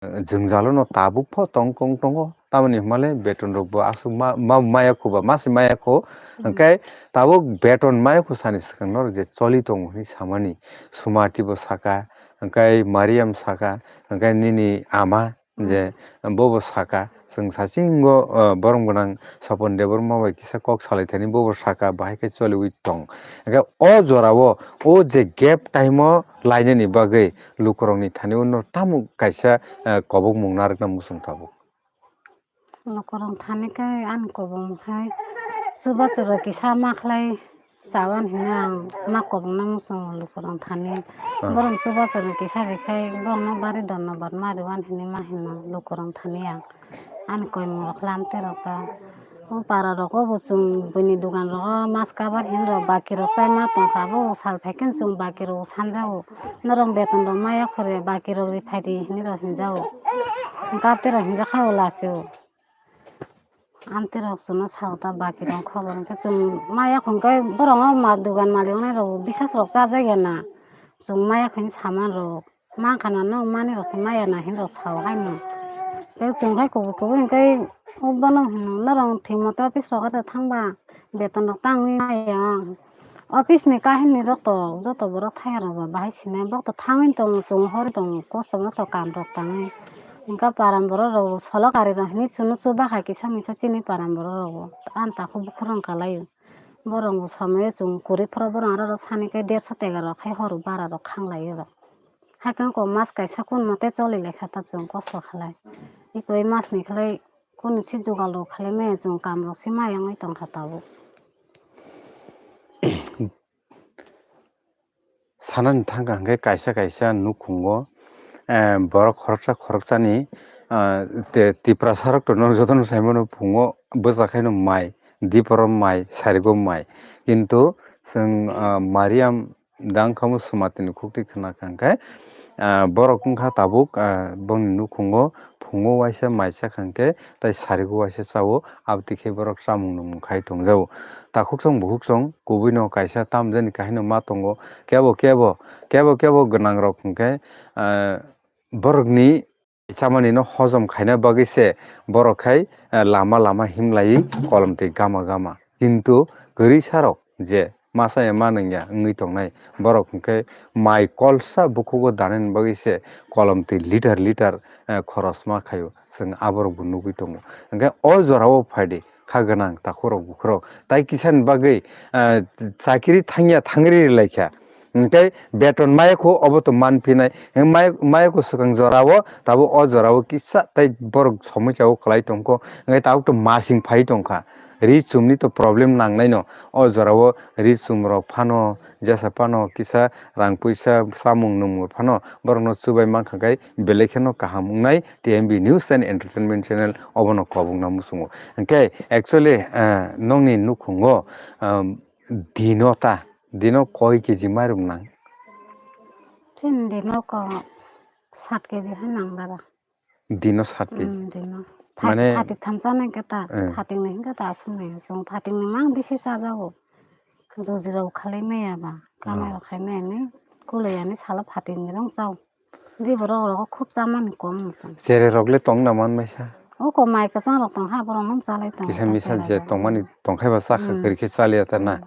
jwngjalo no tabuk pho tong tong tongo, tamoni hwnmale beton rok bo aswk ma, ma, maya kho ba, ma se maya kho. Hmm. Hwnkhe tabuk beton maya kho sani swkang norok je choli tongo hinwi samani, Sumati bo saka, hwnkhe Mariam saka, hwnkhe nini ama, hmm, je bo bo saka, chwng sachingo, ah, borom gwnang Sopon Debbarma bai kisa kok salai thani bo bo saka, bahai khe choliwi tong. Hwnkhe o jorao o je gap time o lainani bagwi lukurokni thani uno tamo kaisa, eh, kobokmung narwkna muchung tabuk. Lukurok thani khe ani kobokmung hai chubachu rok kisa ma khlai chawan hinwi ang ma kobokna muchungo lukurok thani. Ah. Borok chubachu rok kisa rikhe borokno bari dhonnobad ma rwwan hinwi ma hino lukurok thani ang. Ani koimung rok lam te rok ta. O para rogo bo chwng buini dogan rogo mas kabar hinwi rok baki rok chai ma tongkha, bo sal phai khe chwng baki rok sanjago. Norok beton rok maya khore baki rok ri phai di hinwi rok hinjago. Gap te rok hinjakha o lachi o. Amte rok chwngno sao ta baki rok khobor hwnkhe chwng maya khon khe borok ma dogan malik wngnai rok bisas rok chajak ya na. Chwng maya khani saman rok. Mankha na nw mani rok se maya na hinwi rok sao haino. Tei chwng hai kubui kubui hwnkhe o bono hwno norok thwima tei office rok thangba beton rok tangwi maya. Office ni kahini rok to joto borok thaya rok ba bahai sinai bok to thangwi tongo chwng hor tongo kosto mosto kam rok tangwi. Hwnkhe param borok rok solo kari rok hinwi chwngno chuba hai kisa misa chini param borok rok bo ani takhuk bukhuk rok wng kalaio. Borok bo somoyo chwng kwrwi phuru borok aro rw sani khe derso tega rok khai horo bara rok khang lai o rok. Hakhe wngkha mas kaisa kun mote choli lai kha ta chwng kosto khalai. Ikoi mas ni khlai kunu si jugal rok khalai maya chwng kam rok si maya wngwi tong kha tabuk. Sanani thangkha hwnkhe kaisa kaisa nukhungo, eh, borok khoroksa khoroksani, ah, te Tiprasa rok to no jotono saimano phungo bwsa khaino mai, diporo mai, sarigo mai. Kintu chwng, ah, Mariam dangkhamo swmatini khuktwi khna kha hwnkhe, ah, borok wngkha tabuk, ah, bongni nukhungo phungo waisa mai chakha hwnkhe tai sarigo waisa chao, aboni khe borok chamung nwngmung khai tongjago. Takhuksong bukhuksong kubuino kaisa tamjani kahaino ma tongo. Kebo kebo, kebo kebo gwnangrok hwnkhe, ah, borokni chamani no hojom khaina bagwi se borok khai, eh, lama lama himlaiwi kolom twi gama gama. Kintu kwrwisarok je masa ya ma nangya wngwi tongnai, borok hwnkhe mai kolsa bukhugo danani bagwi se kolom twi liter liter, eh, khoros ma khaio. Chwng aborok bo nugwi tongo. Hwnkhe o jorao phaidi kha gwnang takhurok bukhurok tai kisani bagwi, eh, chakiri thangya thangri rwlaikha. Hwnkhe beton maya kho obo to manphinai. Hwnkhe maya, maya kho swkang jorao, tabuk o jorao kisa tai borok somoi chao kwlai tongkho. Hwnkhe tabuk to masing phai tongkha. Ri chumni to problem nangnaino. O jorao ri chum rok phano, jesa phano, kisa rang puisa, samung nwngmung phano, borokno chubai mankha khe belai kheno kaham wngnai T M B News and Entertainment Channel obono kobokna muchungo. Hwnkhe actually, eh, nongni nukhungo, um, Dino ta, dino koi K G mairum nang? Chini dino ko sat K G hai nang dara. Dino sat K G. Hmm, dino. Mane phatik tham chanai khe ta, eh, phatik ni hinkhe ta aswk nai. Chwng phatik ni mang bisi chajago. Rojirao khalai maya ba, kamai rok khai maya ni, kulai ani salo phatik ni rong chao. Di borok rogo khub chamani kom wngkha. Chere rok le tong na man maisa? O ko mai kwchang rok tong ha, borok no chalai tong. Kisa misa je tongmani tongkhai ba chakha kwrwi khe chaliya ta na.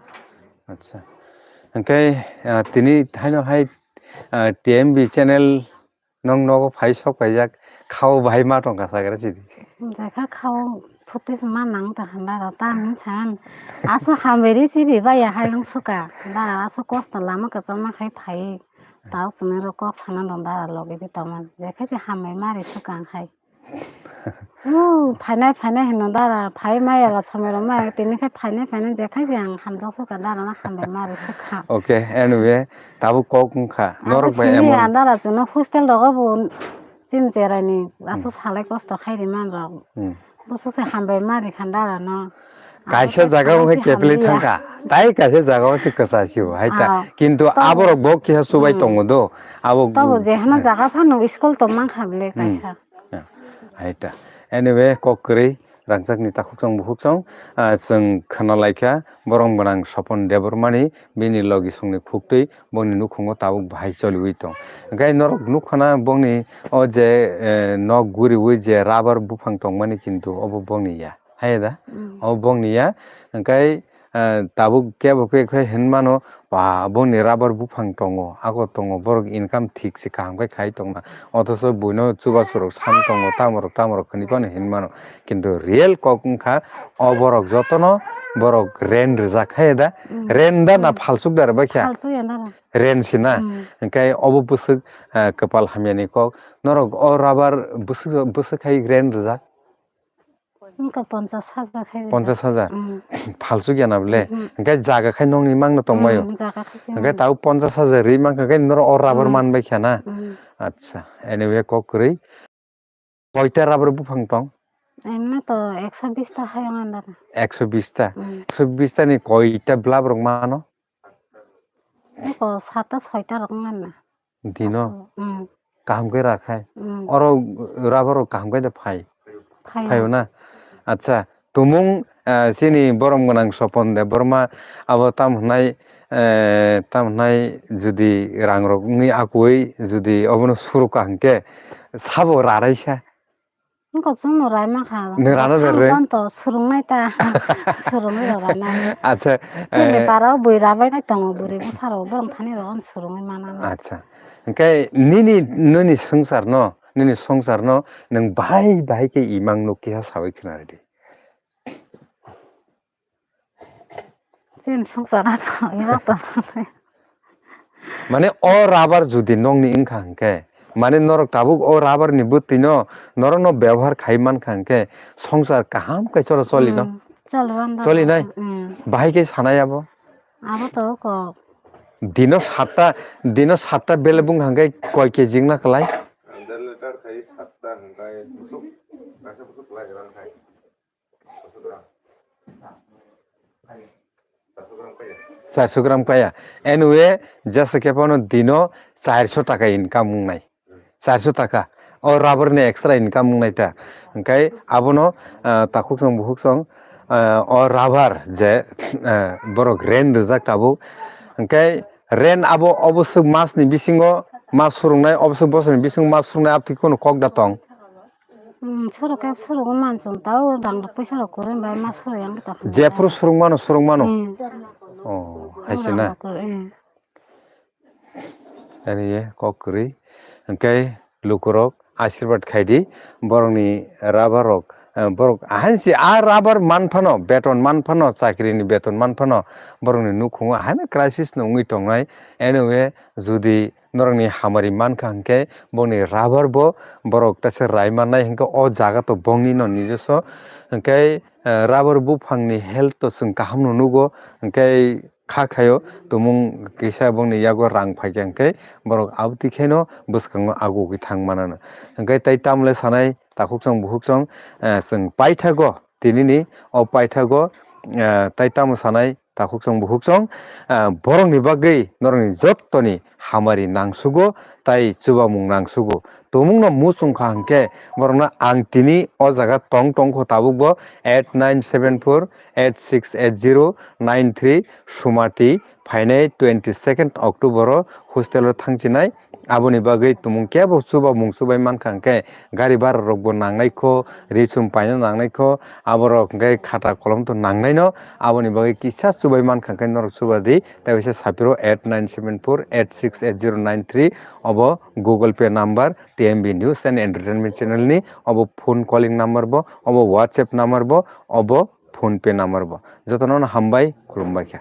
Acha. Hwnkhe, ah, tini haino hai, ah, T M B channel nong nogo phai sok paijak, khao bahai ma tongkha sagra sidi. Jekha khao phuti se ma nang ta handa rok ta hwn san. Aso hambai ri siri baya hai wng suka. Da aso kosto lama kwchangma khai phai. Tao chwngno rw kok sana dong dara logi di tongmani. Jekhe se hambai mari swkang hai. Ooh, phainai phainai hino dara, phai maya la somoi rok maya, tini khe phainai phainai jekhe se ang hamjak swkang dara no hambai mari swkang. Okay, anyway, tabuk kok wngkha. Norok bai simi emon. Ang dara chwngno hostel rogo bo chini cherai ni aswk salai kosto khai ri man rok. Hmm. Bwswk se hambai ma rikha dara no. Kaisa jaga o khe kepli thangkha. Tai kaisa jaga o se kwchar sio hai ta. Kintu aborok bo kisa chubai tongo do. Abo tabo je hano jaga phano school tong mankha bile kaisa. Hai ta. Anyway, kok kwrwi rangchak ni takhuk chong bukhuk chong, ah, chwng khna laikha borom gwnang Sopon Debbarma ni bini logi songni khuktwi bongni nukhungo tabuk bahai choliwi tong. Hwnkhe norok nukha na bongni o je, eh, nok guriwi je rubber buphang tongmani kintu obo bongni ya. Haiya da? Mm. Obo bongni ya. Hwnkhe, eh, tabuk kebo khe khe hinmano, ba, bongni rubber buphang tongo, ago tongo, borok income thik se kaham khe khai tongma. Othocho buino chubachu rok san tongo, tamorok, tamorok hwnwi phano hinmano. Kintu real kok wngkha, o borok jotono borok rent rijak, haiya da? Mm. Rent da na phalsuk da bai kha? Phalsuk ya da. Rent si na? Mm. Hwnkhe obo bwswk, eh, kwpal hamyani kok. Norok o rubber bwswk, bwswk hai rent rijak? Wngkha ponchas hajar khai rijak. Ponchas hajar? Mm. Phalsuk ya na bole? Mm. Hwnkhe jaga khai nokni mangno tongbaio? Mm, jaga khai se. Hwnkhe tabuk ponchas hajar ri mankha khe norok o rubber man bai kha na? Mm. Acha, anyway kok kwrwi. Koita rubber buphang tong? Emne to ekso bish ta hai wng andar. Ekso bish ta? Mm. Ekso bish ta ni koita blab rok mano? Eko sata soita rok wng anna. Dino? Mm. Kaham khe ra khai? Mm. Oro rubber rok kaham khe de phai? Phai. Phaio na? Acha, tumung, ah, chini borom gwnang Sopon Debbarma abo tam hwnai, eh, tam hwnai jodi rang rok wngwi akui jodi obono suru kaham khe sabo rarai sa? Wngkha chwngno raima kha. Nwng rana de re? Ang to swrwngnai ta. Swrwngwi rw rana. Acha, chini eh, para o bui rabai nai tongo, bwrwi bwsa rok borok thani rok ang swrwngwi mana. Acha. Hwnkhe nini, nini swngchar no, nini swngchar no nwng bahai bahai khe imang nuk keha sawi khna rwdi. Chini swngchar no to, iro to. Mane o rubber jodi nokni wngkha hwnkhe, mane norok tabuk o rubber ni bwtwi no norok no bebohar khai mankha hwnkhe swngchar kaham khe cholo choli no? Hmm, choli nai? Hmm. Bahai khe sanai abo? Abo to kok. Dino satta, dino satta bele bung hangkai koi kg wngna kwlai? Under liter khai satta hangkai busuk, kaisa busuk lai rang khai. Charso gram kaya. Anyway, jesa khe phano dino charso taka income wngnai. Charso taka. O rubber ni extra income wngnai ta. Hwnkhe abono, ah, takhuk song bukhuk song, ah, o rubber je, ah, borok rent rijak tabuk. Hwnkhe rent abo oboswk mas ni bisingo mas surungnai, oboswk bosor ni bisingo mas surungnai, aboni kok da tong. Hmm, suruk khe suruk man chwng tao rang rok puisa rok kwrwi bai ma suruk yang ta. Jephuru suruk mano, suruk mano. Hmm. Oh, hai se na. Rang rok kwrwi, hmm. Ani ye kok kwrwi. Hwnkhe lukurok asirwad khai di. Borokni rubber rok, eh, borok ahansi a rubber man phano, beton man phano, chakri ni beton man phano, borokni nukhungo ahaino crisis no wngwi tongnai. Anyway, jodi norokni hamari mankha hwnkhe bongni rubber bo borok teisa rai mannai hwnkhe o jaga to bongni no nijoso hwnkhe, eh, rubber buphangni health to chwng kaham no nugo hwnkhe kha khaio tumung kisa bongni yago rang phaikha hwnkhe borok aboni khaino bwskango agugwi thang manano hwnkhe tei tamle sanai takhuk chwng bukhuk chwng, eh, chwng paithago tinini o paithago, eh, tei tamo sanai takhuk chwng bukhuk chwng, ah, borokni bagwi norokni jottoni hamari nangsugo tai chubamung nangsugo. Tumungno muchungkha hwnkhe borokno ang tini o jaga tong tongkho tabukbo eight nine seven four eight six eight zero nine three Sumati phainai twenty second October o hostel o thangchinai. Aboni bagwi tumung kebo chubamung chubai mankha hwnkhe gari bara rokbo nangnai kho, ri chum paina nangnai kho, aborok hwnkhe khata kolom to nangnai no, aboni bagwi kisa chubai mankha hwnkhe norok chuba di, tei waisa sapiro eight nine seven four eight six eight zero nine three, obo Google Pay number, T M B News and Entertainment channel ni, obo phone calling number bo, obo WhatsApp number bo, obo PhonePe number bo. Jotono no hambai, khulumbai kha.